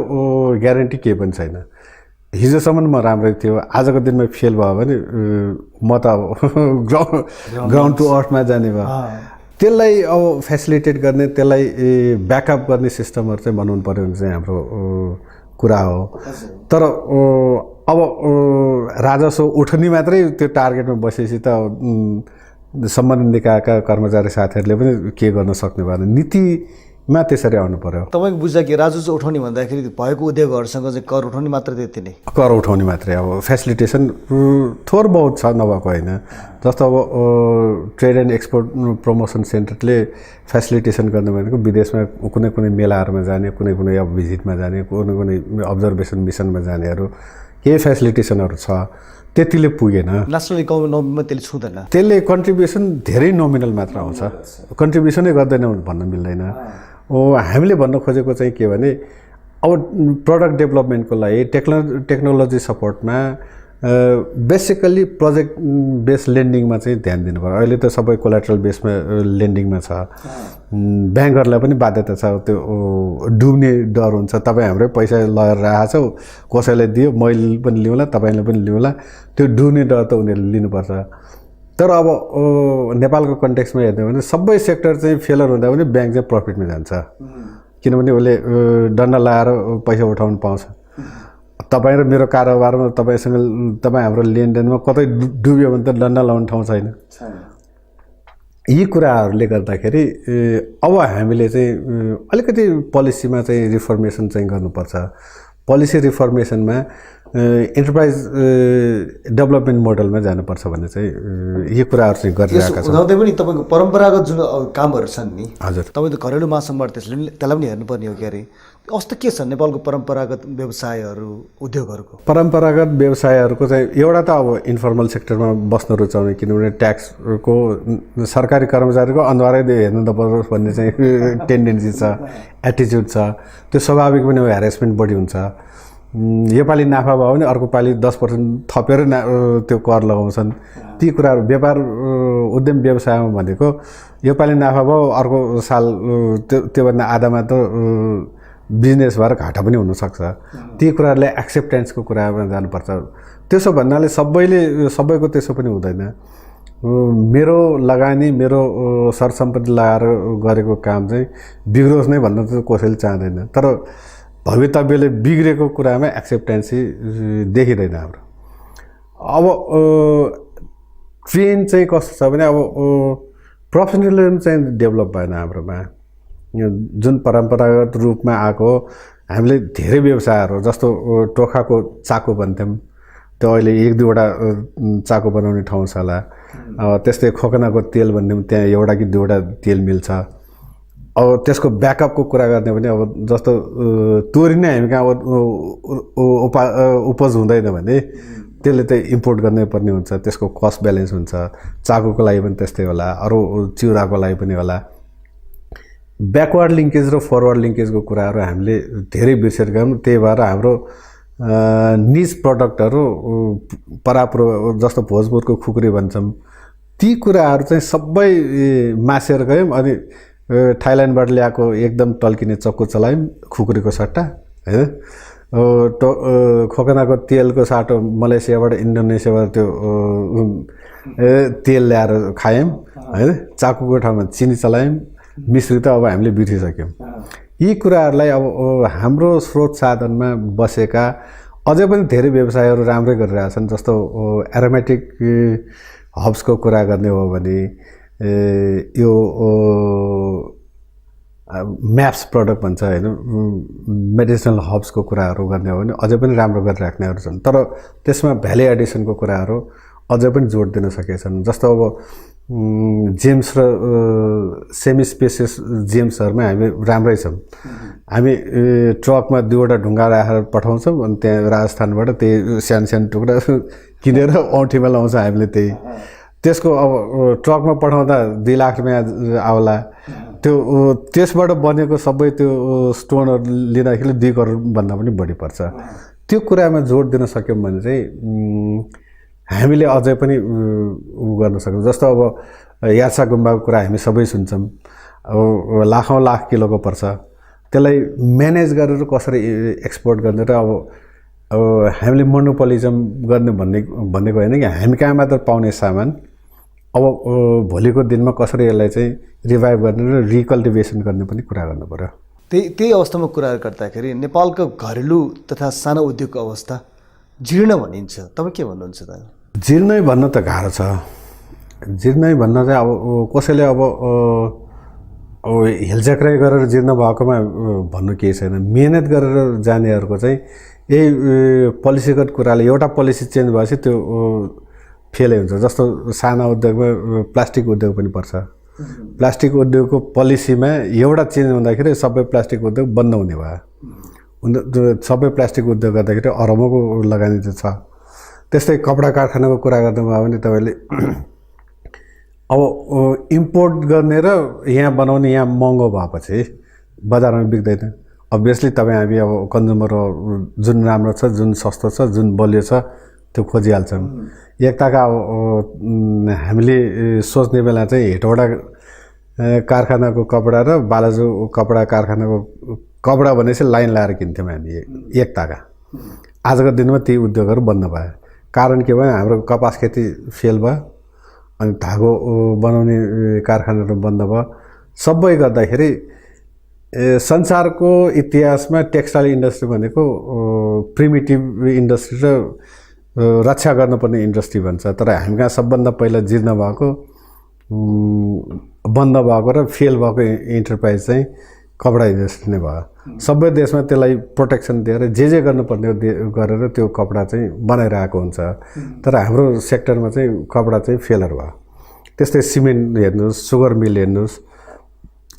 ग्यारेन्टी केही पनि छैन। हिजोसम्म म राम्रै थियो, आजको दिनमा फेल भयो भने म त अब ग्राउन्ड टु अर्थमा जाने भयो। त्यसलाई अब फेसिलिटेट गर्ने, त्यसलाई ब्याकअप गर्ने सिस्टमहरू चाहिँ बनाउनु पर्यो भने चाहिँ हाम्रो कुरा हो। तर अब राजस्व उठ्ने मात्रै त्यो टार्गेटमा बसेपछि त सम्बन्धित निकायका कर्मचारी साथीहरूले पनि के गर्न सक्ने भएन। नीतिमा त्यसरी आउनु पर्यो। तपाईँको बुझ्दा के राजस्व उठाउने भन्दाखेरि भएको उद्योगहरूसँग चाहिँ कर उठाउने मात्र त्यति नै? कर उठाउने मात्रै। अब फेसिलिटेसन थोर बहुत छ, नभएको होइन। जस्तो अब ट्रेड एन्ड एक्सपोर्ट प्रमोसन सेन्टरले फेसिलिटेसन गर्नु भनेको विदेशमा कुनै मेलाहरूमा जाने, कुनै अब भिजिटमा जाने, कुनै अब्जर्भेसन मिसनमा जानेहरू केही फेसिलिटेसनहरू छ, त्यतिले पुगेन। नेसनल इकोनोमीमा त्यसले छुँदैन। त्यसले कन्ट्रिब्युसन धेरै नोमिनल मात्र आउँछ, कन्ट्रिब्युसनै गर्दैन भन्न मिल्दैन। हामीले भन्न खोजेको चाहिँ के भने अब प्रडक्ट डेभलपमेन्टको लागि टेक्नोलोजी सपोर्टमा बेसिकली प्रोजेक्ट बेस लेन्डिङमा चाहिँ ध्यान दिनु पर्यो। अहिले त सबै कोलाट्रल बेसमा लेन्डिङमा छ। ब्याङ्कहरूलाई पनि बाध्यता छ, त्यो डुब्ने डर हुन्छ। तपाईँ हाम्रै पैसा लगेर राखेको छौ, कसैलाई दियो, मैले पनि लिउँला, तपाईँले पनि लिउँला, त्यो डुब्ने डर त उनीहरूले लिनुपर्छ। तर अब नेपालको कन्टेक्समा हेर्ने भने सबै सेक्टर चाहिँ फेलर हुँदा पनि ब्याङ्क चाहिँ प्रफिटमा जान्छ, किनभने उसले डन्डा लगाएर पैसा उठाउनु पाउँछ। तपाईँ र मेरो कारोबारमा तपाईँ हाम्रो लेनदेनमा कतै डुब्यो भने त डन्डा लाउने ठाउँ छैन। यी कुराहरूले गर्दाखेरि अब हामीले चाहिँ अलिकति पोलिसीमा चाहिँ रिफर्मेसन चाहिँ गर्नुपर्छ। पोलिसी रिफर्मेसनमा इन्टरप्राइज डेभलपमेन्ट मोडलमा जानुपर्छ भन्ने चाहिँ यी कुराहरू चाहिँ गरिरहेका छौँ। हुँदै पनि तपाईँको परम्परागत जुन कामहरू छन् नि, हजुर, तपाईँ त घरेलु मासम्बाट त्यसलाई पनि हेर्नुपर्ने हो। के अरे अवस्था के छ नेपालको परम्परागत व्यवसायहरू, उद्योगहरूको? परम्परागत व्यवसायहरूको चाहिँ एउटा त अब इन्फर्मल सेक्टरमा बस्न रुचाउने, किनभने ट्याक्सको सरकारी कर्मचारीको अनुहारै हेर्नु नपरोस् भन्ने चाहिँ टेन्डेन्सी छ, एटिच्युड छ। त्यो स्वाभाविक पनि हो, ह्यारेसमेन्ट बढी हुन्छ। योपालि नाफा भयो भने अर्को पालि 10% थपेर त्यो कर लगाउँछन्। ती कुराहरू व्यापार उद्यम व्यवसायमा भनेको योपालि नाफा भयो, अर्को साल त्योभन्दा आधामा त बिजनेस भएर घाटा पनि हुनसक्छ। ती कुराहरूलाई एक्सेप्टेन्सको कुरामा जानुपर्छ। त्यसो भन्नाले सबैको त्यसो पनि हुँदैन। मेरो लगानी मेरो सरसम्पत्ति लगाएर गरेको काम चाहिँ बिग्रोस् नै भन्न त कसैले चाहँदैन, तर भवितव्यले बिग्रेको कुरामा एक्सेप्टेन्सी देखिँदैन हाम्रो। अब ट्रेन चाहिँ कस्तो छ भने अब प्रोफेसनलिज्म चाहिँ डेभलप भएन हाम्रोमा। जुन परम्परागत रूपमा आएको हामीले धेरै व्यवसायहरू जस्तो टोखाको चाकु भन्थ्यौँ, त्यो अहिले 1-2वटा चाकु बनाउने ठाउँ छ होला। त्यस्तै खोकनाको तेल भन्थ्यौँ, त्यहाँ एउटा कि 2वटा तेल मिल्छ। अब त्यसको ब्याकअपको कुरा गर्ने भने अब जस्तो तोरी नै हामी कहाँ उपज हुँदैन भने त्यसले चाहिँ इम्पोर्ट गर्नै पर्ने हुन्छ, त्यसको कस्ट ब्यालेन्स हुन्छ। चाकुको लागि पनि त्यस्तै होला, अरू चिउराको लागि पनि होला। ब्याकवर्ड लिङ्केज र फरवर्ड लिङ्केजको कुराहरू हामीले धेरै बिर्सेका छौँ। त्यही भएर हाम्रो निज प्रडक्टहरू परापुरो जस्तो भोजपुरको खुकुरी भन्छौँ, ती कुराहरू चाहिँ सबै मासेर गयौँ। अनि थाइल्यान्डबाट ल्याएको एकदम टल्किने चक्कु चलायौँ खुकुरीको सट्टा, होइन। खोकनाको तेलको साटो मलेसियाबाट इन्डोनेसियाबाट त्यो तेल ल्याएर खायौँ, होइन। चाकुको ठाउँमा चिनी चलायौँ, मिश्री त अब हामीले बिर्सिसक्यौँ। यी कुराहरूलाई अब हाम्रो स्रोत साधनमा बसेका अझै पनि धेरै व्यवसायहरू राम्रै गरिरहेछन्। जस्तो एरोमेटिक हब्सको कुरा गर्ने हो भने यो म्याप्स प्रडक्ट भन्छ, होइन, मेडिसिनल हब्सको कुराहरू गर्ने हो भने अझै पनि राम्रो गरिराख्नेहरू छन्, तर त्यसमा भ्याली एडिसनको कुराहरू अझै पनि जोड दिन सकेछन्। जस्तो अब जेम्स र सेमी स्पेसियस जेम्सहरूमा हामी राम्रै छौँ। हामी ट्रकमा 2वटा ढुङ्गा राखेर पठाउँछौँ, अनि त्यहाँ राजस्थानबाट त्यही सानो सानो टुक्रा किनेर औँठीमा लाउँछ हामीले। त्यही त्यसको अब ट्रकमा पठाउँदा 2 लाख रुपियाँ आउला। त्यसबाट बनेको सबै त्यो स्टोनहरू लिँदाखेरि 2 करोडभन्दा पनि बढी पर्छ। त्यो कुरामा जोड दिन सक्यौँ भने चाहिँ हामीले अझै पनि गर्न सक्छौँ। जस्तो अब यात्रा गुम्बाको कुरा हामी सबै सुन्छौँ, अब लाखौँ लाख किलोको पर्छ। त्यसलाई म्यानेज गरेर कसरी एक्सपोर्ट गर्ने र अब हामीले मोनोपोलिजम गर्ने भनेको होइन कि हामी कहाँ मात्र पाउने सामान अब भोलिको दिनमा कसरी यसलाई चाहिँ रिभाइभ गर्ने र रिकल्टिभेसन गर्ने पनि कुरा गर्नु पर्यो। त्यही अवस्थामा कुरा गर्दाखेरि नेपालको घरेलु तथा सानो उद्योगको अवस्था जीर्ण भनिन्छ, तपाईँ के भन्नुहुन्छ त? जीर्णै भन्न त गाह्रो छ। जीर्णै भन्न चाहिँ अब कसैले अब हेलचक्राइ गरेर जीर्ण भएकोमा भन्नु केही छैन। मिहिनेत गरेर जानेहरूको चाहिँ यही पोलिसीगत कुराले एउटा पोलिसी चेन्ज भएपछि त्यो फेलै हुन्छ। जस्तो साना उद्योगमा प्लास्टिक उद्योग पनि पर्छ। प्लास्टिक उद्योगको पोलिसीमा एउटा चेन्ज हुँदाखेरि सबै प्लास्टिक उद्योग बन्द हुने भयो। सबै प्लास्टिक उद्योग गर्दाखेरि अरबौँको लगानी त छ। त्यस्तै कपडा कारखानाको कुरा गर्नुभयो भने तपाईँले अब इम्पोर्ट गर्ने र यहाँ बनाउने यहाँ महँगो भएपछि बजारमा बिक्दैन। अभियसली तपाईँ हामी अब कन्ज्युमर जुन राम्रो छ, जुन सस्तो छ, जुन बलियो छ त्यो खोजिहाल्छौँ। एकताका अब हामीले सोच्ने बेला चाहिँ हेटौँडा कारखानाको कपडा र बालाजु कपडा कारखानाको कपडा भनेपछि लाइन लगाएर किन्थ्यौँ हामी एकताका। आजको दिनमा ती उद्योगहरू बन्द भयो। कारण के भयो? हाम्रो कपास खेती फेल भयो, अनि धागो बनाउने कारखानाहरू बन्द भयो। सबै गर्दाखेरि संसारको इतिहासमा टेक्सटाइल इन्डस्ट्री भनेको प्रिमिटिभ इन्डस्ट्री र रक्षा गर्नुपर्ने इन्डस्ट्री भन्छ। तर हामी कहाँ सबभन्दा पहिला जीर्ण भएको, बन्द भएको र फेल भएको इन्टरप्राइज चाहिँ कपडा इन्डस्ट्री नै भयो। सबै देशमा त्यसलाई प्रोटेक्सन दिएर जे गर्नुपर्ने गरेर त्यो कपडा चाहिँ बनाइरहेको हुन्छ। तर हाम्रो सेक्टरमा चाहिँ कपडा चाहिँ फेलर भयो। त्यस्तै सिमेन्ट हेर्नुहोस्, सुगर मिल हेर्नुहोस्,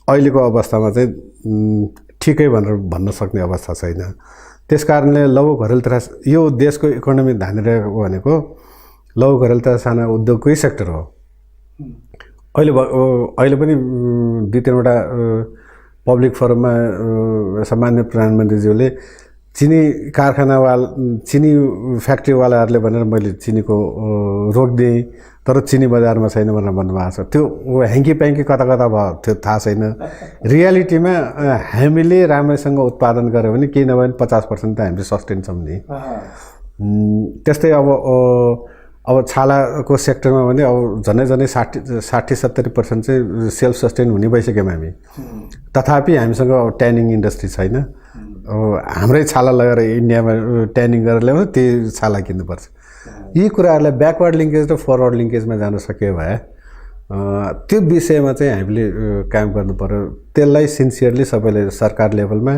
अहिलेको अवस्थामा चाहिँ ठिकै भनेर भन्न सक्ने अवस्था छैन। त्यस कारणले लघु घरेलु तथा यो देशको इकोनोमी धानिरहेको भनेको लघु घरेलु तथा साना उद्योगकै सेक्टर हो। अहिले पनि 2-3वटा पब्लिक फोरममा सामान्य प्रधानमन्त्रीज्यूले चिनी चिनी फ्याक्ट्रीवालाहरूले भनेर मैले चिनीको रोकिदिएँ, तर चिनी बजारमा छैन भनेर भन्नुभएको छ। त्यो ह्याङ्की प्याङ्की कता कता भयो त्यो थाहा छैन। रियालिटीमा हामीले राम्रैसँग उत्पादन गऱ्यो भने केही नभए 50% त हामीले सस्टेन छौँ नि। त्यस्तै अब छालाको सेक्टरमा भने अब झनै 60-70% चाहिँ सेल्फ सस्टेन हुने भइसक्यौँ हामी। तथापि हामीसँग अब ट्यानिङ इन्डस्ट्री छैन। हाम्रै छाला लगेर इन्डियामा ट्यानिङ गरेर ल्याउँछ, त्यही छाला किन्नुपर्छ। यी कुराहरूलाई ब्याकवर्ड लिङ्केज र फरवर्ड लिङ्केजमा जान सक्यो भए त्यो विषयमा चाहिँ हामीले काम गर्नु पर्यो। त्यसलाई सिन्सियरली सबैले सरकार लेभलमा,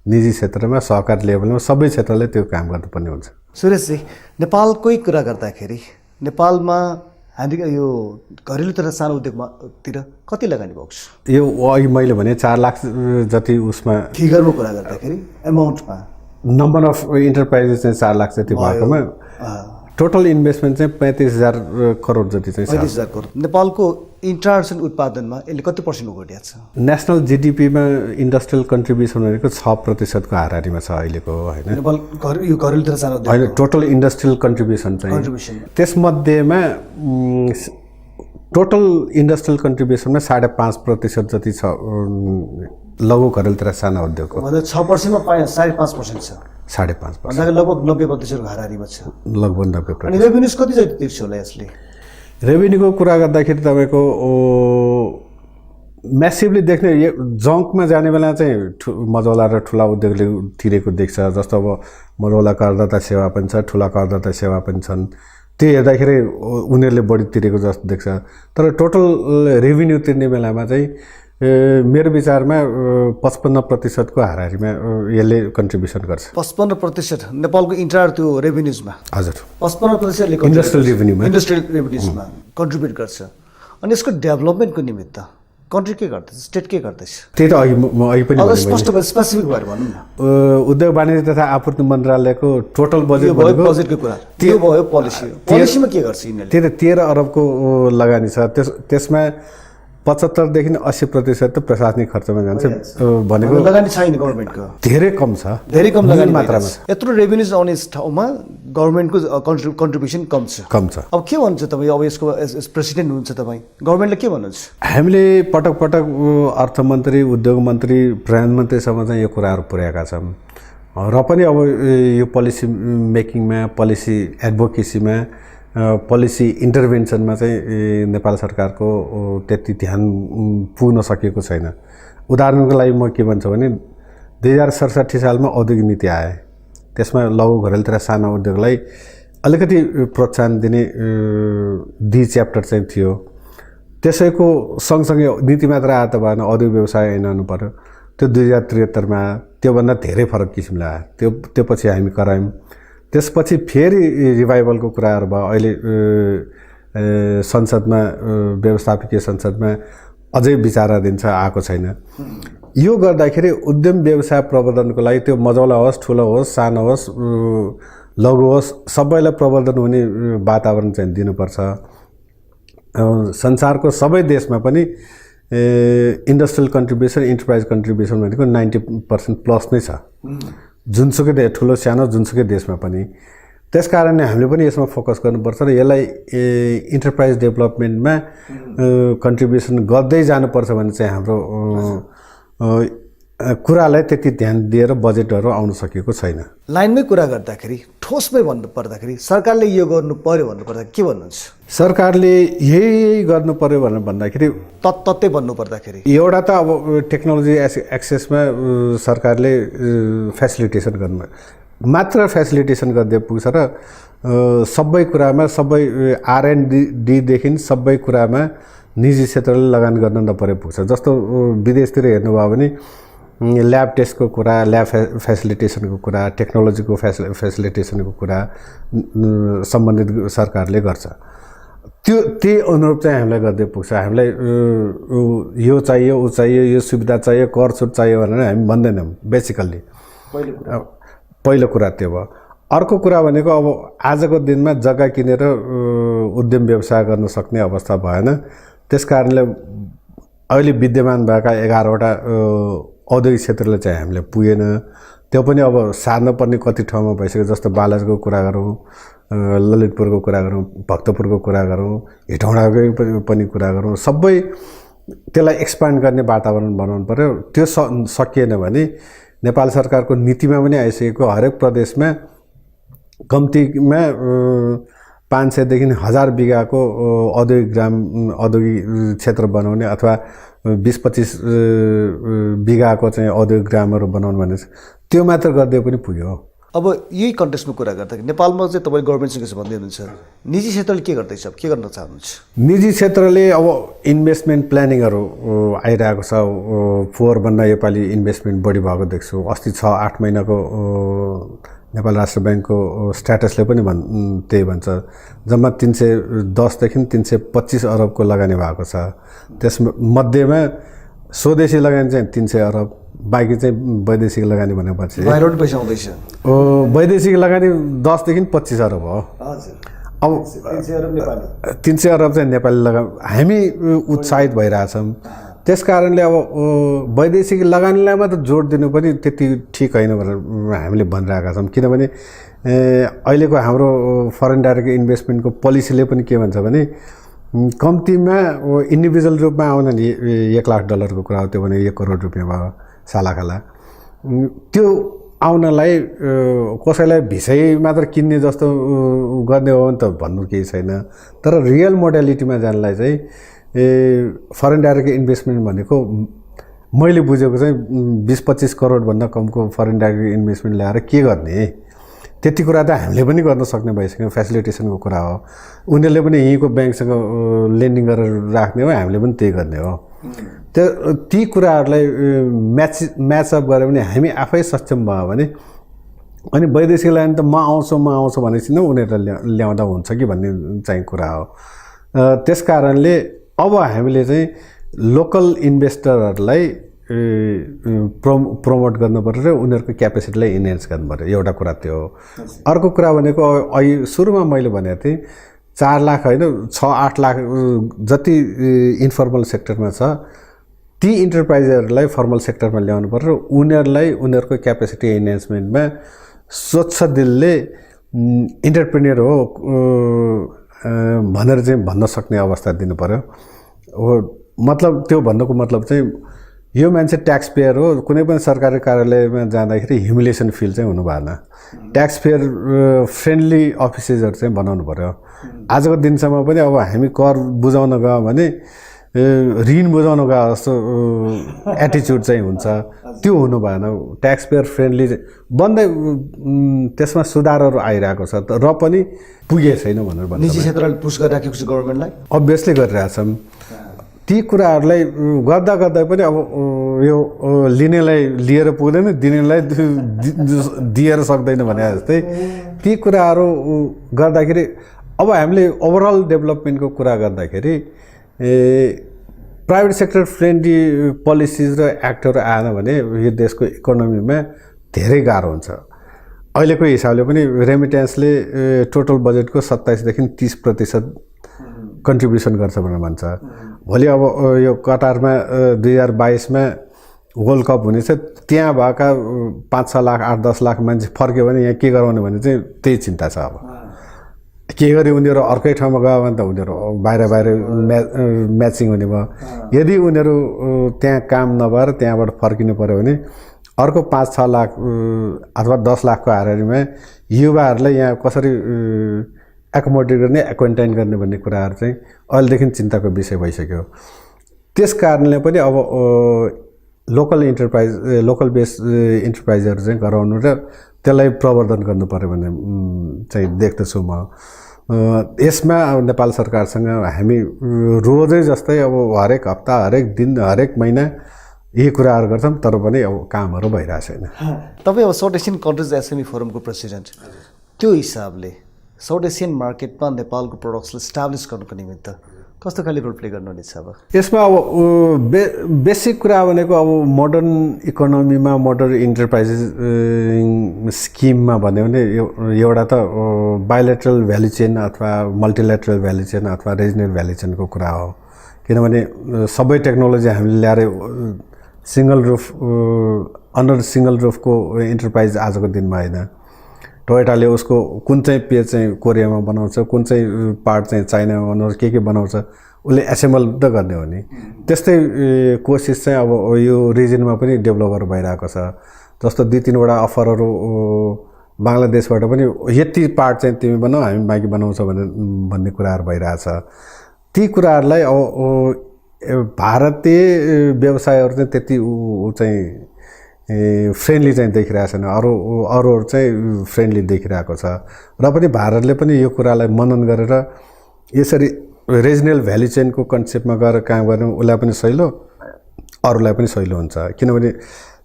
निजी क्षेत्रमा, सहकारी लेभलमा सबै क्षेत्रले त्यो काम गर्नुपर्ने हुन्छ। सुरेशजी, नेपालकै कुरा गर्दाखेरि नेपालमा हामी यो घरेलु तथा सानो उद्योगतिर कति लगानी भएको छ? यो अघि मैले भने 4 लाख जति उसमा फिगरमा कुरा गर्दाखेरि एमाउन्टमा नम्बर अफ इन्टरप्राइजेस चाहिँ 4 लाख जति भएकोमा टोटल इन्भेस्टमेन्ट चाहिँ 35,000 करोड जति चाहिँ 35,000 करोड। नेपालको इन्टरनेसनल उत्पादनमा यसले कति पर्सेन्ट घटेको छ? नेसनल जिडिपीमा इन्डस्ट्रियल कन्ट्रिब्युसन भनेको 6% को हाराहारीमा छ अहिलेको, होइन? नेपाल यो घरेलु तथा सानो उद्योग होइन, टोटल इन्डस्ट्रियल कन्ट्रिब्युसन चाहिँ त्यसमध्येमा टोटल इन्डस्ट्रियल कन्ट्रिब्युसनमा 5.5% जति छ लघु घरेलु तथा सानो उद्योगको। मतलब 6%मा 5.5% छ। 5.5% भन्दा लगभग 90% हाराहारीमा छ। लगभग 90%। अनि रेभेन्युज कति चाहिँ तिर्छ होला यसले? रेभेन्यूको कुरा गर्दाखेरि तपाईँको म्यासिभली देख्ने जङ्कमा जाने बेला चाहिँ मझौला र ठुला उद्योगले तिरेको देख्छ। जस्तो अब मझौला करदाता सेवा पनि छ, ठुला करदाता सेवा पनि छन्। त्यो हेर्दाखेरि उनीहरूले बढी तिरेको जस्तो देख्छ। तर टोटल रेभेन्यू तिर्ने बेलामा चाहिँ मेरो विचारमा 55% को हाराहारीमा यसले कन्ट्रिब्युसन गर्छ। 55% नेपालको इन्टायर त्यो रेभेन्युजमा? हजुर, 55% इन्डस्ट्रियल रेभेन्युमा कन्ट्रिब्युट गर्छ। अनि यसको डेभलपमेन्टको निमित्त कन्ट्री के गर्दैछ, स्टेट के गर्दैछ? त्यही त अघि पनि स्पष्ट स्पेसिफिक भएर भनौँ न। उद्योग वाणिज्य तथा आपूर्ति मन्त्रालयको टोटल बजेट बजेटको कुरा त्यो भयो। पोलिसीमा के गर्छ यिनीहरूले? त्यही त 13 अरबको लगानी छ। त्यसमा 75 देखि 80% त प्रशासनिक खर्चमा जान्छ भनेको। लगानी छैन गभर्मेन्टको, धेरै कम छ, धेरै कम लगानी मात्रामा। यत्रो रेभेन्युज आउने ठाउँमा गभर्मेन्टको कन्ट्रिब्युसन कम छ। अब के भन्नुहुन्छ तपाईँ? अब यसको प्रेसिडेन्ट हुनुहुन्छ तपाईँ, गभर्मेन्टले के भन्नुहुन्छ? हामीले पटक अर्थमन्त्री, उद्योग मन्त्री, प्रधानमन्त्रीसम्म चाहिँ यो कुराहरू पुर्याएका छौँ र पनि अब यो पोलिसी मेकिङमा, पोलिसी एडभोकेसीमा, पोलिसी इन्टरभेन्सनमा चाहिँ नेपाल सरकारको त्यति ध्यान पुग्न सकेको छैन। उदाहरणको लागि म के भन्छु भने 2067 सालमा औद्योगिक नीति आए। त्यसमा लघु घरेलु तथा सानो उद्योगलाई अलिकति प्रोत्साहन दिने डी च्याप्टर चाहिँ थियो। त्यसैको सँगसँगै नीति मात्र आए त भएन, औद्योगिक व्यवसाय ऐन आउनु पर्यो। त्यो 2073मा त्योभन्दा धेरै फरक किसिमले आयो। त्यो पछि हामी करायौँ। त्यसपछि फेरि रिभाइभलको कुराहरू भयो। अहिले संसदमा, व्यवस्थापकीय संसदमा अझै विचाराधीन छ, आएको छैन। यो गर्दाखेरि उद्यम व्यवसाय प्रवर्धनको लागि त्यो मझौला होस्, ठुलो होस्, सानो होस्, लघु होस्, सबैलाई प्रवर्धन हुने वातावरण चाहिँ दिनुपर्छ। संसारको सबै देशमा पनि इन्डस्ट्रियल कन्ट्रिब्युसन, इन्टरप्राइज कन्ट्रिब्युसन भनेको 90% प्लस नै छ, जुनसुकै ठुलो सानो जुनसुकै देशमा पनि। त्यस कारणले हामीले पनि यसमा फोकस गर्नुपर्छ र यसलाई इन्टरप्राइज डेभलपमेन्टमा कन्ट्रिब्युसन गर्दै जानुपर्छ भने चाहिँ हाम्रो कुरालाई त्यति ध्यान दिएर बजेटहरू आउन सकेको छैन। लाइनमै कुरा गर्दाखेरि, ठोसमै भन्नु पर्दाखेरि सरकारले यो गर्नु पर्यो भन्नुपर्दा के भन्नुहुन्छ? सरकारले यही गर्नु पर्यो भनेर भन्दाखेरि तत्तै भन्नु पर्दाखेरि एउटा त अब टेक्नोलोजी एक्सेसमा सरकारले फेसिलिटेसन गर्नु, मात्र फेसिलिटेसन गर्दै पुग्छ र सबै कुरामा, सबै R&Dदेखि सबै कुरामा निजी क्षेत्रले लगानी गर्न नपरे पुग्छ। जस्तो विदेशतिर हेर्नुभयो भने ल्याब टेस्टको कुरा, ल्याब फेसिलिटेसनको कुरा, टेक्नोलोजीको फेसिलिटेसनको कुरा सम्बन्धित सरकारले गर्छ। त्यही अनुरूप चाहिँ हामीलाई गर्दै पुग्छ। हामीलाई यो चाहियो, ऊ चाहियो, यो सुविधा चाहियो, कर छुट चाहियो भनेर हामी भन्दैनौँ। बेसिकल्ली पहिलो कुरा त्यो भयो। अर्को कुरा भनेको अब आजको दिनमा जग्गा किनेर उद्यम व्यवसाय गर्न सक्ने अवस्था भएन। त्यस कारणले अहिले विद्यमान भएका 11वटा औद्योगिक क्षेत्रले चाहिँ हामीले पुगेन। त्यो पनि अब सार्न पर्ने कति ठाउँमा भइसक्यो। जस्तो बालाजको कुरा गरौँ, ललितपुरको कुरा गरौँ, भक्तपुरको कुरा गरौँ, हेटौँडाको पनि कुरा गरौँ, सबै त्यसलाई एक्सपान्ड गर्ने वातावरण बनाउनु पर्यो। त्यो सकिएन भने नेपाल सरकारको नीतिमा पनि आइसकेको हरेक प्रदेशमा कम्तीमा 500 देखि 1000 बिघाको औद्योगिक क्षेत्र बनाउने अथवा 20-25 बिघाको चाहिँ औद्योगिक ग्रामहरू बनाउनु भने त्यो मात्र गर्दै पनि पुग्यो। अब यही कन्टेक्स्टमा कुरा गर्दाखेरि नेपालमा चाहिँ तपाईँ गभर्मेन्टसँग यसो भन्दै हुनुहुन्छ, निजी क्षेत्रले के गर्दैछ, के गर्न चाहनुहुन्छ? निजी क्षेत्रले अब इन्भेस्टमेन्ट प्लानिङहरू आइरहेको छ। फोहोरभन्दा योपालि इन्भेस्टमेन्ट बढी भएको देख्छु। अस्ति 6-8 महिनाको नेपाल राष्ट्र ब्याङ्कको स्ट्याटसले पनि त्यही भन्छ। जम्मा 310 देखि 325 अरबको लगानी भएको छ। त्यसमध्येमा स्वदेशी लगानी चाहिँ 300 अरब, बाँकी चाहिँ वैदेशिक लगानी भनेपछि बाहिरबाट पैसा आउँदैछ। वैदेशिक लगानी 10 देखि 25 अरब हो। अब 300 अरब चाहिँ नेपाली हामी उत्साहित भइरहेछौँ। त्यस कारणले अब वैदेशिक लगानीलाई मात्र जोड दिनु पनि त्यति ठिक होइन भनेर हामीले भनिरहेका छौँ। किनभने अहिलेको हाम्रो फरेन डाइरेक्ट इन्भेस्टमेन्टको पोलिसीले पनि के भन्छ भने कम्तीमा इन्डिभिजुअल रूपमा आउन नि $1,00,000 को कुरा हो, त्यो भने 1 करोड रुपियाँ भयो सालाखाला। त्यो आउनलाई कसैलाई भिसै मात्र किन्ने जस्तो गर्ने हो भने त भन्नु केही छैन। तर रियल मोडालिटीमा जानलाई चाहिँ फरेन डाइरेक्ट इन्भेस्टमेन्ट भनेको मैले बुझेको चाहिँ 20-25 करोडभन्दा कमको फरेन डाइरेक्ट इन्भेस्टमेन्ट ल्याएर के गर्ने, त्यति कुरा त हामीले पनि गर्न सक्ने भइसक्यो। फेसिलिटेसनको कुरा हो। उनीहरूले पनि यहीँको ब्याङ्कसँग लेन्डिङ गरेर राख्ने हो, हामीले पनि त्यही गर्ने हो। ती कुराहरूलाई म्याचअप गऱ्यो भने हामी आफै सक्षम भयो भने अनि वैदेशिक लगानी त म आउँछु भनेपछि नै उनीहरूले ल्याउँदा हुन्छ कि भन्ने चाहिँ कुरा हो। त्यस कारणले अब हामीले चाहिँ लोकल इन्भेस्टरहरूलाई प्रमोट गर्नु पर्यो र उनीहरूको क्यापेसिटीलाई इन्हेन्स गर्नु पर्यो। एउटा कुरा त्यो हो। अर्को कुरा भनेको अहिले सुरुमा मैले भनेको थिएँ 4 लाख होइन 6-8 लाख जति इन्फर्मल सेक्टरमा छ ती इन्टरप्राइजहरूलाई फर्मल सेक्टरमा ल्याउनु पर्यो र उनीहरूलाई उनीहरूको क्यापेसिटी इन्हेन्समेन्टमा स्वच्छ दिलले इन्टरप्रेन्योर हो भनेर चाहिँ भन्न सक्ने अवस्था दिनु पर्यो। हो मतलब त्यो भन्नुको मतलब चाहिँ यो मान्छे ट्याक्स पेयर हो, कुनै पनि सरकारी कार्यालयमा जाँदाखेरि ह्युमिलिएसन फिल चाहिँ हुनु भएन। ट्याक्स पेयर फ्रेन्डली अफिसेसहरू चाहिँ बनाउनु पर्यो। आजको दिनसम्म पनि अब हामी कर बुझाउन गयो भने ऋण बुझाउन गयो जस्तो एटिच्युड चाहिँ हुन्छ, त्यो हुनु भएन। ट्याक्स पेयर फ्रेन्डली बन्दै त्यसमा सुधारहरू आइरहेको छ र पनि पुगेको छैन भनेर भन्नु। निजी क्षेत्रले पुस गरिराखेको छ गभर्मेन्टलाई, अभियसली गरिरहेछौँ। ती कुराहरूलाई गर्दा गर्दै पनि अब यो लिनेलाई लिएर पुग्दैन, दिनेलाई दिएर सक्दैन भने जस्तै ती कुराहरू गर्दाखेरि अब हामीले ओभरअल डेभलपमेन्टको कुरा गर्दाखेरि प्राइभेट सेक्टर फ्रेन्डली पोलिसिज र एक्टहरू आएन भने यो देशको इकोनोमीमा धेरै गाह्रो हुन्छ। अहिलेको हिसाबले पनि रेमिटेन्सले टोटल बजेटको 27 देखि 30% कन्ट्रिब्युसन गर्छ भनेर भन्छ। भोलि अब यो कतारमा 2022मा वर्ल्ड कप हुनेछ, त्यहाँ भएका 5-6 लाख 8-10 लाख मान्छे फर्क्यो भने यहाँ के गराउने भन्ने चाहिँ त्यही चिन्ता छ। अब के गरी उनीहरू अर्कै ठाउँमा गयो भने त उनीहरू बाहिर म्याचिङ हुने भयो। यदि उनीहरू त्यहाँ काम नभएर त्यहाँबाट फर्किनु पर्यो भने अर्को 5-6 लाख अथवा 10 लाखको हाराहारीमा युवाहरूलाई यहाँ कसरी एकोमोडेट गर्ने, एक्वेन्टाइन गर्ने भन्ने कुराहरू चाहिँ अहिलेदेखि चिन्ताको विषय भइसक्यो। त्यस कारणले पनि अब लोकल बेस इन्टरप्राइजहरू चाहिँ गराउनु र त्यसलाई प्रवर्धन गर्नु पर्यो भन्ने चाहिँ देख्दछु म। यसमा अब नेपाल सरकारसँग हामी रोजै जस्तै अब हरेक हप्ता, हरेक दिन, हरेक महिना यही कुराहरू गर्छौँ, तर पनि अब कामहरू भइरहेको छैन। तपाईँ अब south Asian countries SME फोरमको president, त्यो हिसाबले साउथ एसियन मार्केटमा नेपालको प्रोडक्ट्सलाई इस्टाब्लिस गर्नुको निमित्त कस्तो खाले रोल प्ले गर्नुहुनेछ? अब यसमा अब बेसिक कुरा भनेको अब मोडर्न इकोनोमीमा मोडर्न इन्टरप्राइजेस स्किममा भन्यो भने एउटा त बायोलेटरल भ्यालु चेन अथवा मल्टिलेटरल भ्यालु चेन अथवा रिजनल भ्यालु चेनको कुरा हो। किनभने सबै टेक्नोलोजी हामीले ल्याएर सिंगल रुफ अन्डर सिंगल रुफको इन्टरप्राइज आजको दिनमा होइन। टोयोटाले उसको कुन चाहिँ पेज चाहिँ कोरियामा बनाउँछ, कुन चाहिँ पार्ट चाहिँ चाइनामा बनाउँछ, के बनाउँछ, उसले एसेम्बल त गर्ने हो नि। त्यस्तै कोसिस चाहिँ अब यो रिजनमा पनि डेभलपर भइरहेको छ। जस्तो 2-3 वटा अफरहरू बङ्गलादेशबाट पनि यति पार्ट चाहिँ तिमी बनाऊ हामी बाँकी बनाउँछ भन्ने कुराहरू भइरहेछ। ती कुराहरूलाई अब भारतीय व्यवसायहरू चाहिँ त्यति चाहिँ फ्रेन्डली चाहिँ देखिरहेको छैन, अरूहरू चाहिँ फ्रेन्डली देखिरहेको छ। र पनि भारतले पनि यो कुरालाई मनन गरेर यसरी रिजनल भ्याल्यू चेनको कन्सेप्टमा गएर काम गर्ने उसलाई पनि सहिलो, अरूलाई पनि सहिलो हुन्छ। किनभने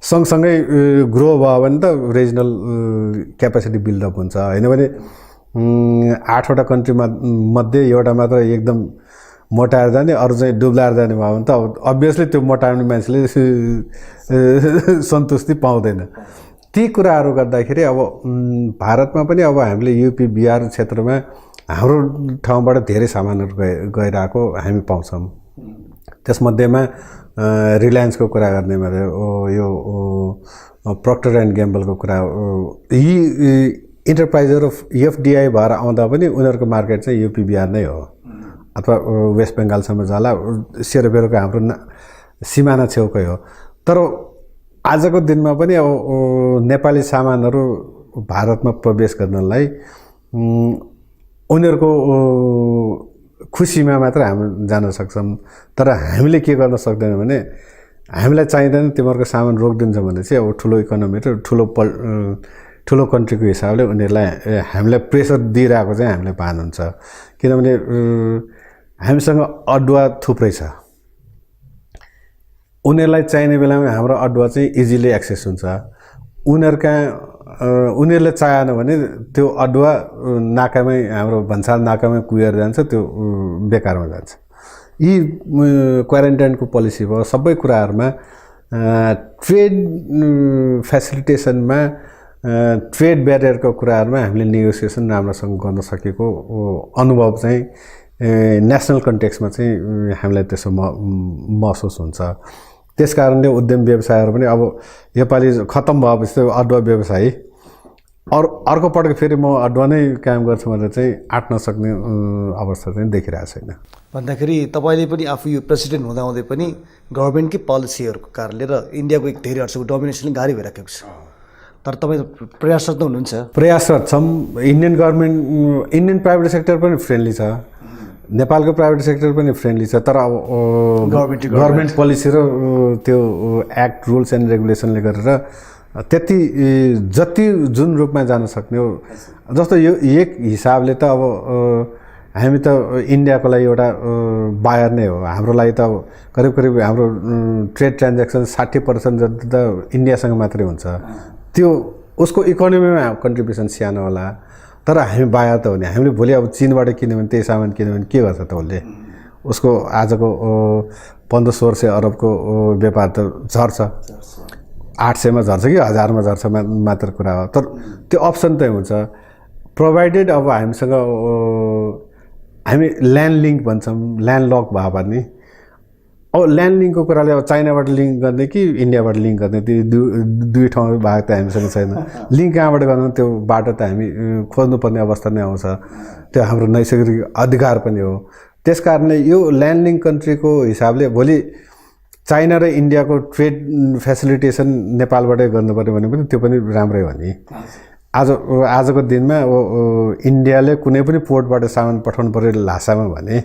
सँगसँगै ग्रो भयो भने त रिजनल क्यापेसिटी बिल्डअप हुन्छ। होइन भने 8वटा कन्ट्रीमा मध्ये एउटा मात्र एकदम मोटाएर जाने, अरू चाहिँ डुब्लाएर जाने भयो भने त अब अभियसली त्यो मोटाउने मान्छेले सन्तुष्टि पाउँदैन। ती कुराहरू गर्दाखेरि अब भारतमा पनि अब हामीले युपी बिहार क्षेत्रमा हाम्रो ठाउँबाट धेरै सामानहरू गइरहेको हामी पाउँछौँ। त्यसमध्येमा रिलायन्सको कुरा गर्ने भने यो प्रोक्टर एन्ड ग्याम्बलको कुरा, यी इन्टरप्राइजहरू एफडिआई भएर आउँदा पनि उनीहरूको मार्केट चाहिँ युपी बिहार नै हो अथवा वेस्ट बेङ्गालसम्म जाला, सेरोफेरोको हाम्रो सिमाना छेउकै हो। तर आजको दिनमा पनि अब नेपाली सामानहरू भारतमा प्रवेश गर्नलाई उनीहरूको खुसीमा मात्र हामी जान सक्छौँ। तर हामीले के गर्न सक्दैनौँ भने हामीलाई चाहिँदैन तिमीहरूको सामान रोकिदिन्छ भने चाहिँ अब ठुलो इकोनोमी र ठुलो कन्ट्रीको हिसाबले उनीहरूलाई हामीलाई प्रेसर दिइरहेको चाहिँ हामीलाई भान हुन्छ। किनभने हामीसँग अदुवा थुप्रै छ, उनीहरूलाई चाहिने बेलामा हाम्रो अदुवा चाहिँ इजिली एक्सेस हुन्छ। उनीहरूले चाहेन भने त्यो अदुवा नाकामै हाम्रो भन्सार नाकामै कुहिएर जान्छ, त्यो बेकारमा जान्छ। यी क्वारेन्टाइनको पोलिसी भयो, सबै कुराहरूमा ट्रेड फेसिलिटेसनमा ट्रेड ब्यारियरको कुराहरूमा हामीले नेगोसिएसन राम्रोसँग गर्न सकेको अनुभव चाहिँ नेसनल कन्टेक्स्टमा चाहिँ हामीलाई त्यसो महसुस हुन्छ। त्यस कारणले उद्यम व्यवसायहरू पनि अब योपालि खत्तम भएपछि त अदुवा व्यवसाय अर्को पटक फेरि म अदुवा नै काम गर्छु भनेर चाहिँ आँट्न नसक्ने अवस्था चाहिँ देखिरहेको छैन। भन्दाखेरि तपाईँले पनि आफू यो प्रेसिडेन्ट हुँदाहुँदै पनि गभर्मेन्टकै पोलिसीहरूको कारणले र इन्डियाको एक धेरै वर्षको डोमिनेसनले गाह्रो भइराखेको छ। तर तपाईँ प्रयासरत त हुनुहुन्छ? प्रयासरत छौँ। इन्डियन प्राइभेट सेक्टर पनि फ्रेन्डली छ, नेपालको प्राइभेट सेक्टर पनि फ्रेन्डली छ। तर अब गभर्मेन्ट पोलिसी र त्यो एक्ट रुल्स एन्ड रेगुलेसनले गरेर त्यति जति जुन रूपमा जान सक्ने हो, जस्तो यो एक हिसाबले त अब हामी त इन्डियाको लागि एउटा बायर नै हो। हाम्रो लागि त करिब हाम्रो ट्रेड ट्रान्ज्याक्सन 60% जति त इन्डियासँग मात्रै हुन्छ। त्यो उसको इकोनोमीमा कन्ट्रिब्युसन सानो होला, तर हामी बायर त हो नि। हामीले भोलि अब चीनबाट किन्यो भने त्यही सामान किन्यो भने के गर्छ त उसले? उसको आजको 1500 अरबको व्यापार त झर्छ, 800मा झर्छ कि 1000मा झर्छ मात्र कुरा हो। तर त्यो अप्सन चाहिँ हुन्छ प्रोभाइडेड अब हामीसँग हामी ल्यान्ड लिङ्क भन्छौँ, ल्यान्ड लक भयो भने अब ल्यान्ड लिङ्कको कुराले अब चाइनाबाट लिङ्क गर्ने कि इन्डियाबाट लिङ्क गर्ने, त्यो दुई ठाउँ भाग त हामीसँग छैन। लिङ्क कहाँबाट गर्नु त्यो बाटो त हामी खोज्नुपर्ने अवस्था नै आउँछ। त्यो हाम्रो नैसर्गिक अधिकार पनि हो। त्यस कारणले यो ल्यान्ड लिङ्क कन्ट्रीको हिसाबले भोलि चाइना र इन्डियाको ट्रेड फेसिलिटेसन नेपालबाटै गर्नुपर्यो भने पनि त्यो पनि राम्रै हो नि। आजको दिनमा अब इन्डियाले कुनै पनि पोर्टबाट सामान पठाउनु पर्यो ल्हासामा भने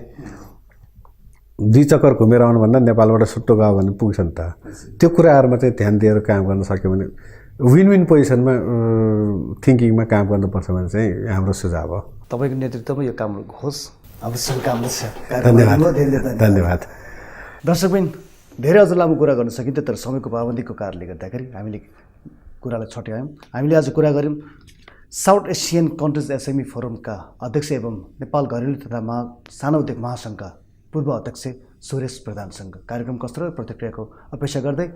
2 चक्कर घुमेर आउनुभन्दा नेपालबाट सुट्टो गयो भने पुग्छ नि त। त्यो कुराहरूमा चाहिँ ध्यान दिएर काम गर्न सक्यो भने विन विन पोजिसनमा थिङ्किङमा काम गर्नुपर्छ भने चाहिँ हाम्रो सुझाव हो। तपाईँको नेतृत्वमा यो काम होस्, अवश्य काम छ। धन्यवाद। दर्शकबिन, धेरै अझ लामो कुरा गर्न सकिन्थ्यो, तर समयको पाबन्दीको कारणले गर्दाखेरि हामीले कुरालाई छट्यायौँ। हामीले आज कुरा गऱ्यौँ साउथ एसियन कन्ट्रिज एसएमई फोरमका अध्यक्ष एवं नेपाल घरेलु तथा सानो उद्योग महासङ्घका पूर्व अध्यक्ष सुरेश प्रधानसँग। कार्यक्रम कस्तो र प्रतिक्रियाको अपेक्षा गर्दै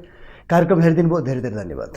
कार्यक्रम हेरिदिनु भयो। धेरै धेरै धन्यवाद।